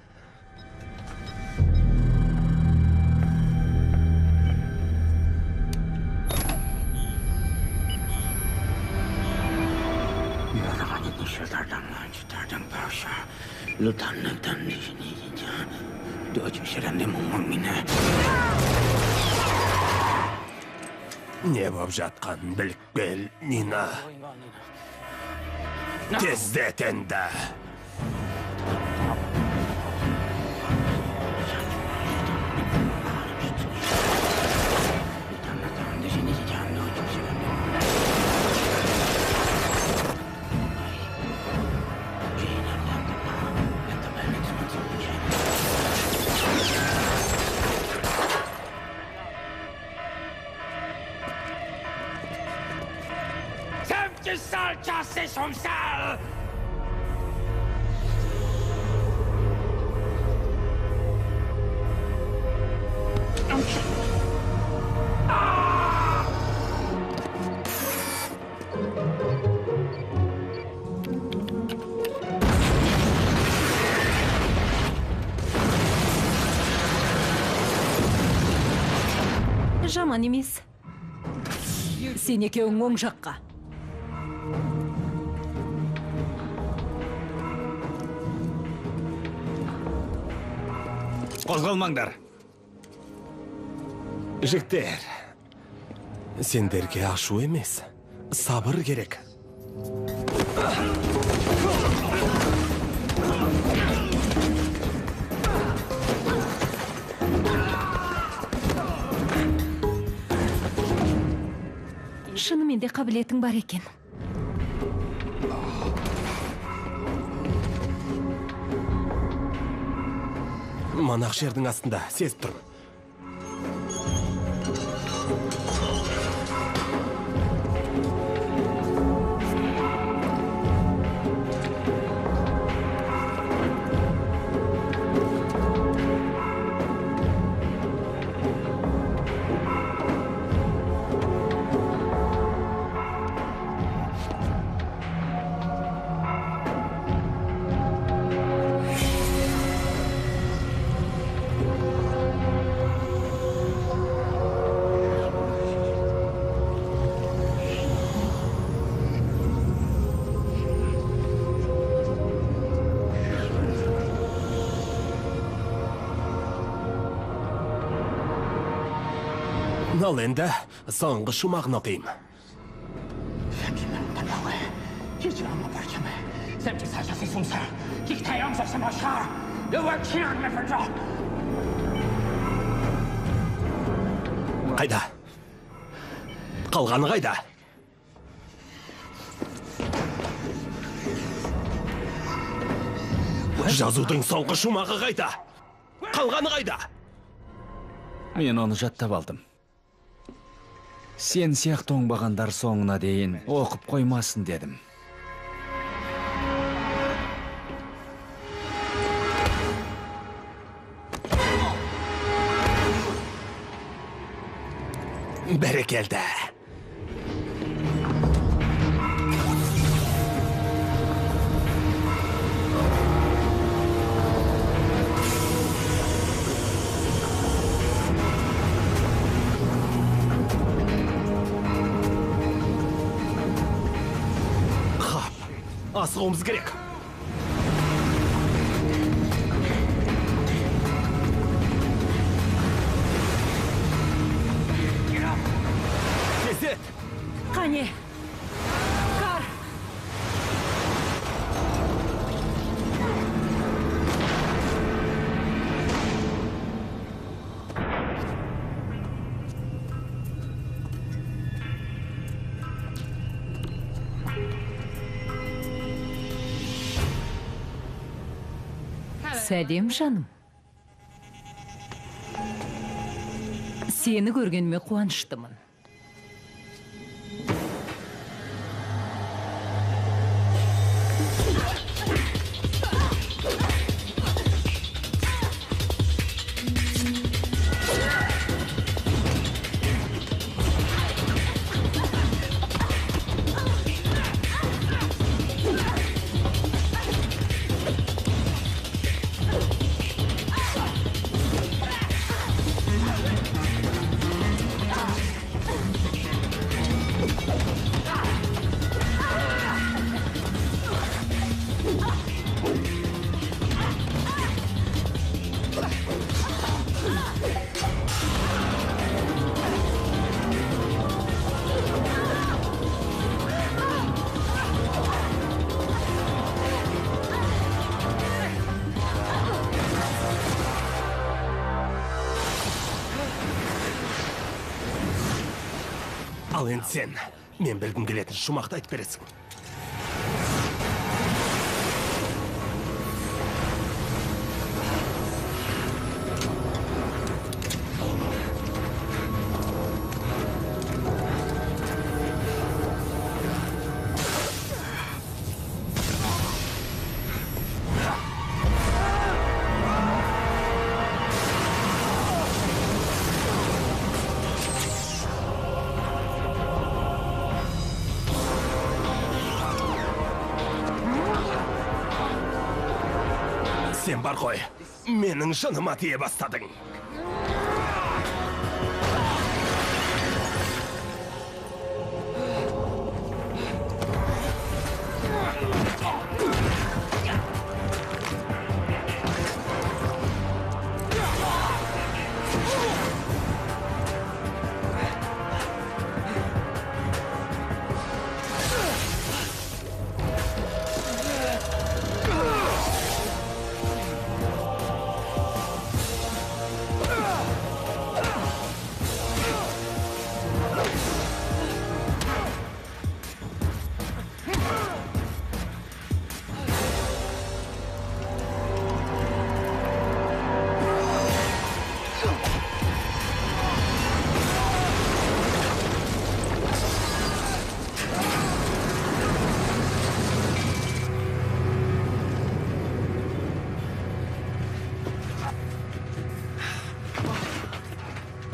Не боп жатқанын біліп кел, Нина. Тездет енді. Жаман емес. Сен екеуің оң жаққа. Қозғалмаңдар. Жігіттер, сендерге ашу емес, сабыр керек. Шынымен де қабілетің бар екен. Манақ жердің астында сезіп тұрмын. Ал енді соңғы шумағын оқиын. Қайда? Қалғаны қайда? Жазудың соңғы шумағы қайда? Қалғаны қайда? Мен оны жаттап алдым. Сен сияқты оңбағандар соңына дейін оқып қоймасын дедім. Бәрекелді. Асығуымыз керек. Тездет! Қане! Кар! Сәлем, жаным. Сені көргеніме қуаныштымын. Ал енді сен, мен білгім келетін шумақты айтып бересің. Сен бар ғой, менің жыныма тие бастадың.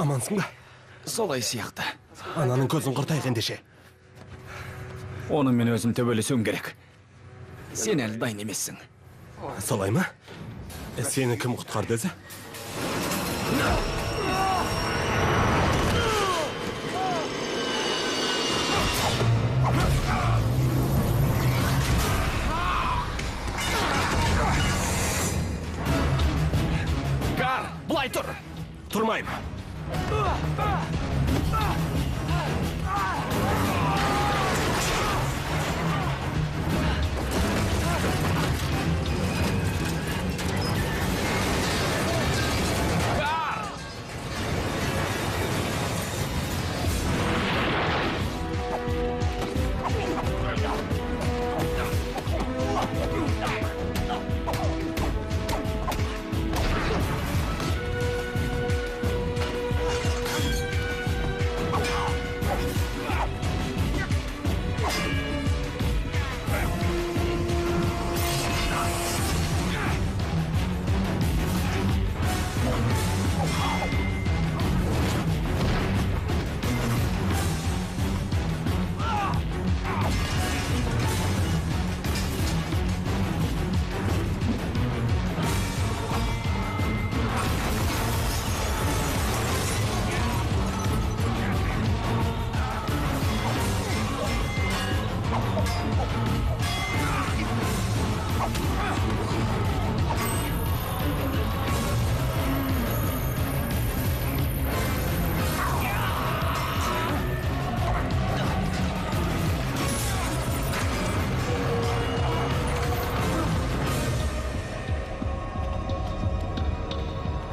Амансың ба? Солай сияқты. Ананың көзін құртайық ендеше. Онымен өзім төбелесуім керек. Сен әлі дайын емессің. Солай ма? Сені кім құтқарды өзі? Кар, былай тұр! Тұрмаймын.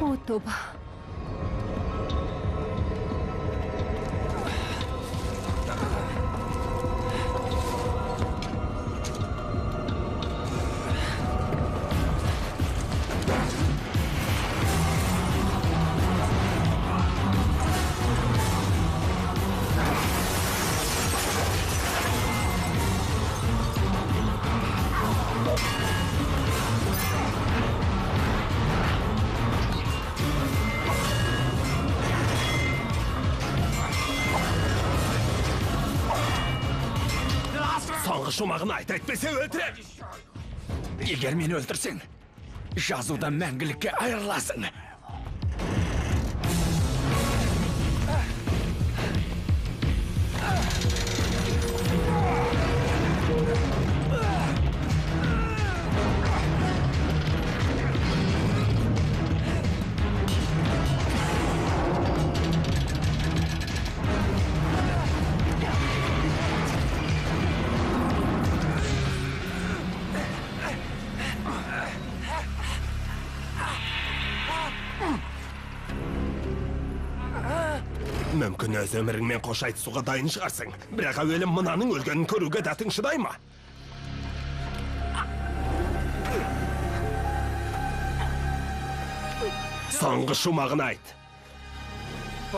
О, тоба. Соңғы шумағын айт, әйтпесе өлтірем. Егер мені өлтірсең, жазудан мәңгілікке айырыласың. Мүмкін өз өміріңмен қош айтысуға дайын шығарсың. Бірақ әуелі мынаның өлгенін көруге дәтің шыдай ма? Соңғы шумағын айт.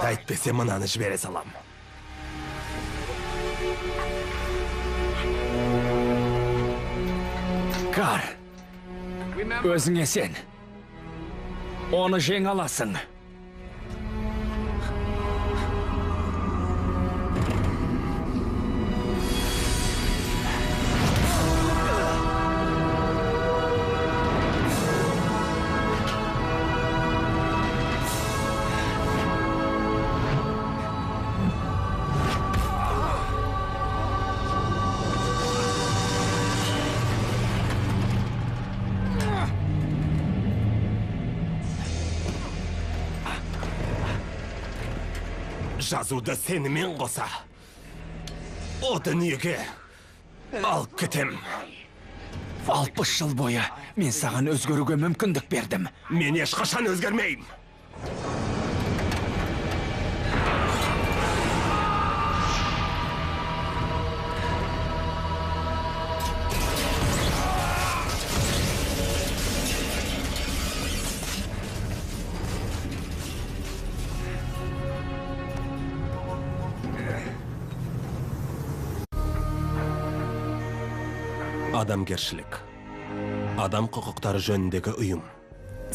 Әйтпесе мынаны жібере салам. Кар, өзіңе сен. Оны жеңе аласың. Жазуды сенімен қоса о дүниеге алып кетем. 60 жыл бойы мен саған өзгеруге мүмкіндік бердім. Мен ешқашан өзгермеймін. Адамгершілік. Адам құқықтары жөніндегі ұйым.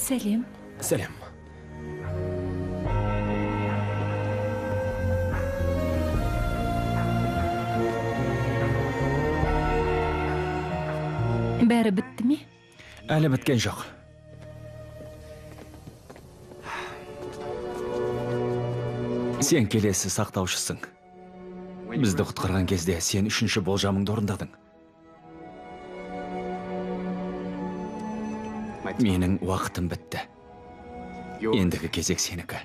Сәлем. Сәлем. Бәрі бітті ме? Әлі біткен жоқ. Сен келесі сақтаушысың. Бізді құтқарған кезде сен үшінші болжамыңды орындадың. Менің уақытым бітті. Ендігі кезек сенікі.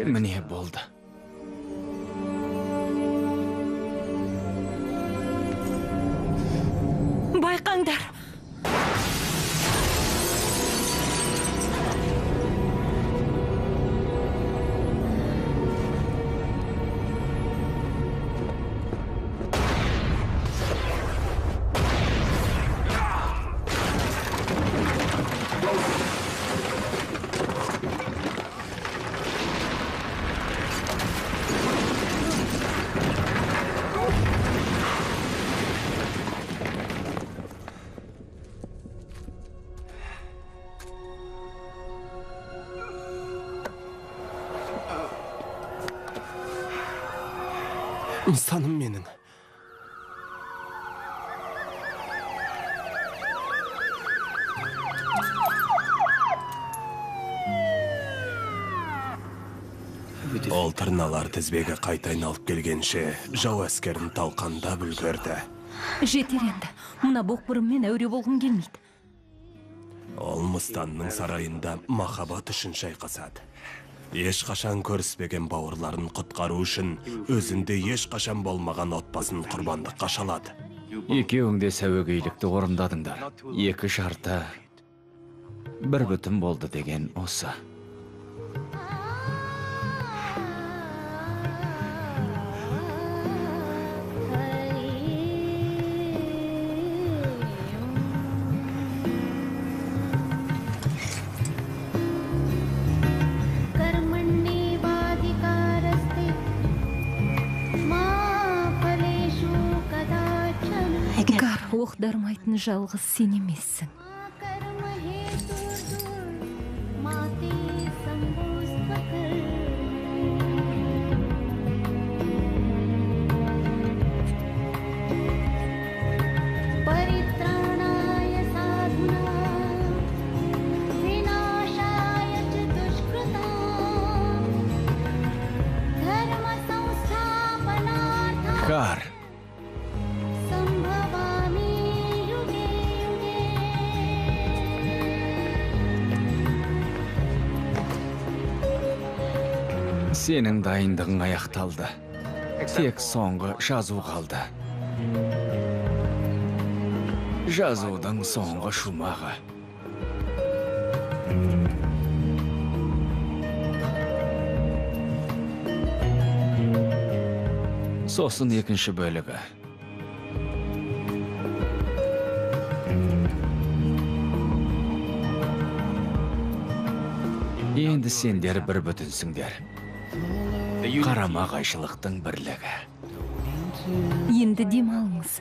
Міне болды. Байқаңдар. Нысаным менің. Ол тырналар тізбегі қайта айналып келгенше жау әскерін талқандап үлгерді. Жетер енді. Мына боқмұрынмен әуре болғым келмейді. Ол Мыстанның сарайында махаббат үшін шайқасады. Ешқашан көріспеген бауырларын құтқару үшін өзінде ешқашан болмаған отбасын құрбандыққа шалады. Екеуің де сәуегейлікті орындадыңдар. Екі жарты бір бүтін болды деген осы. Гар, оқ дармайтын жалғыз сен емессің. Гар. Сенің дайындығың аяқталды. Тек соңғы жазу қалды. Жазудың соңғы шумағы. Сосын екінші бөлігі. Енді сендер бір бүтінсіңдер. Қарама-қайшылықтың бірлігі. Енді демалыңыз.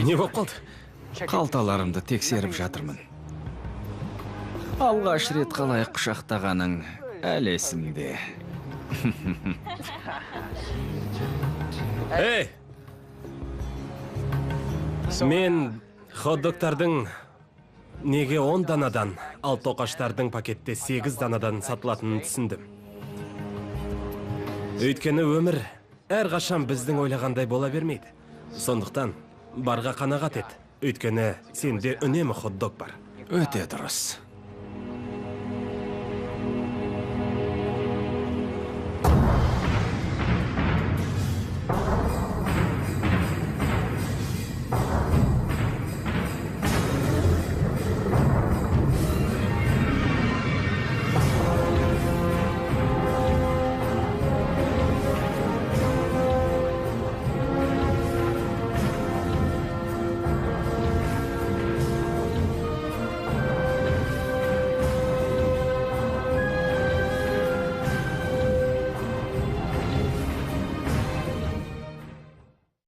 Не болып қалды? Қалталарымды тексеріп жатырмын. Алғаш рет қалай құшақтағаның әлі есімде. Ей! Мен хот-догтардың неге 10 данадан, ал тоқаштардың пакетте 8 данадан сатылатынын түсіндім. Өйткені өмір әрқашан біздің ойлағандай бола бермейді. Сондықтан барға қанағат ет. Өйткені сенде үнемі хот-дог бар. Өте дұрыс.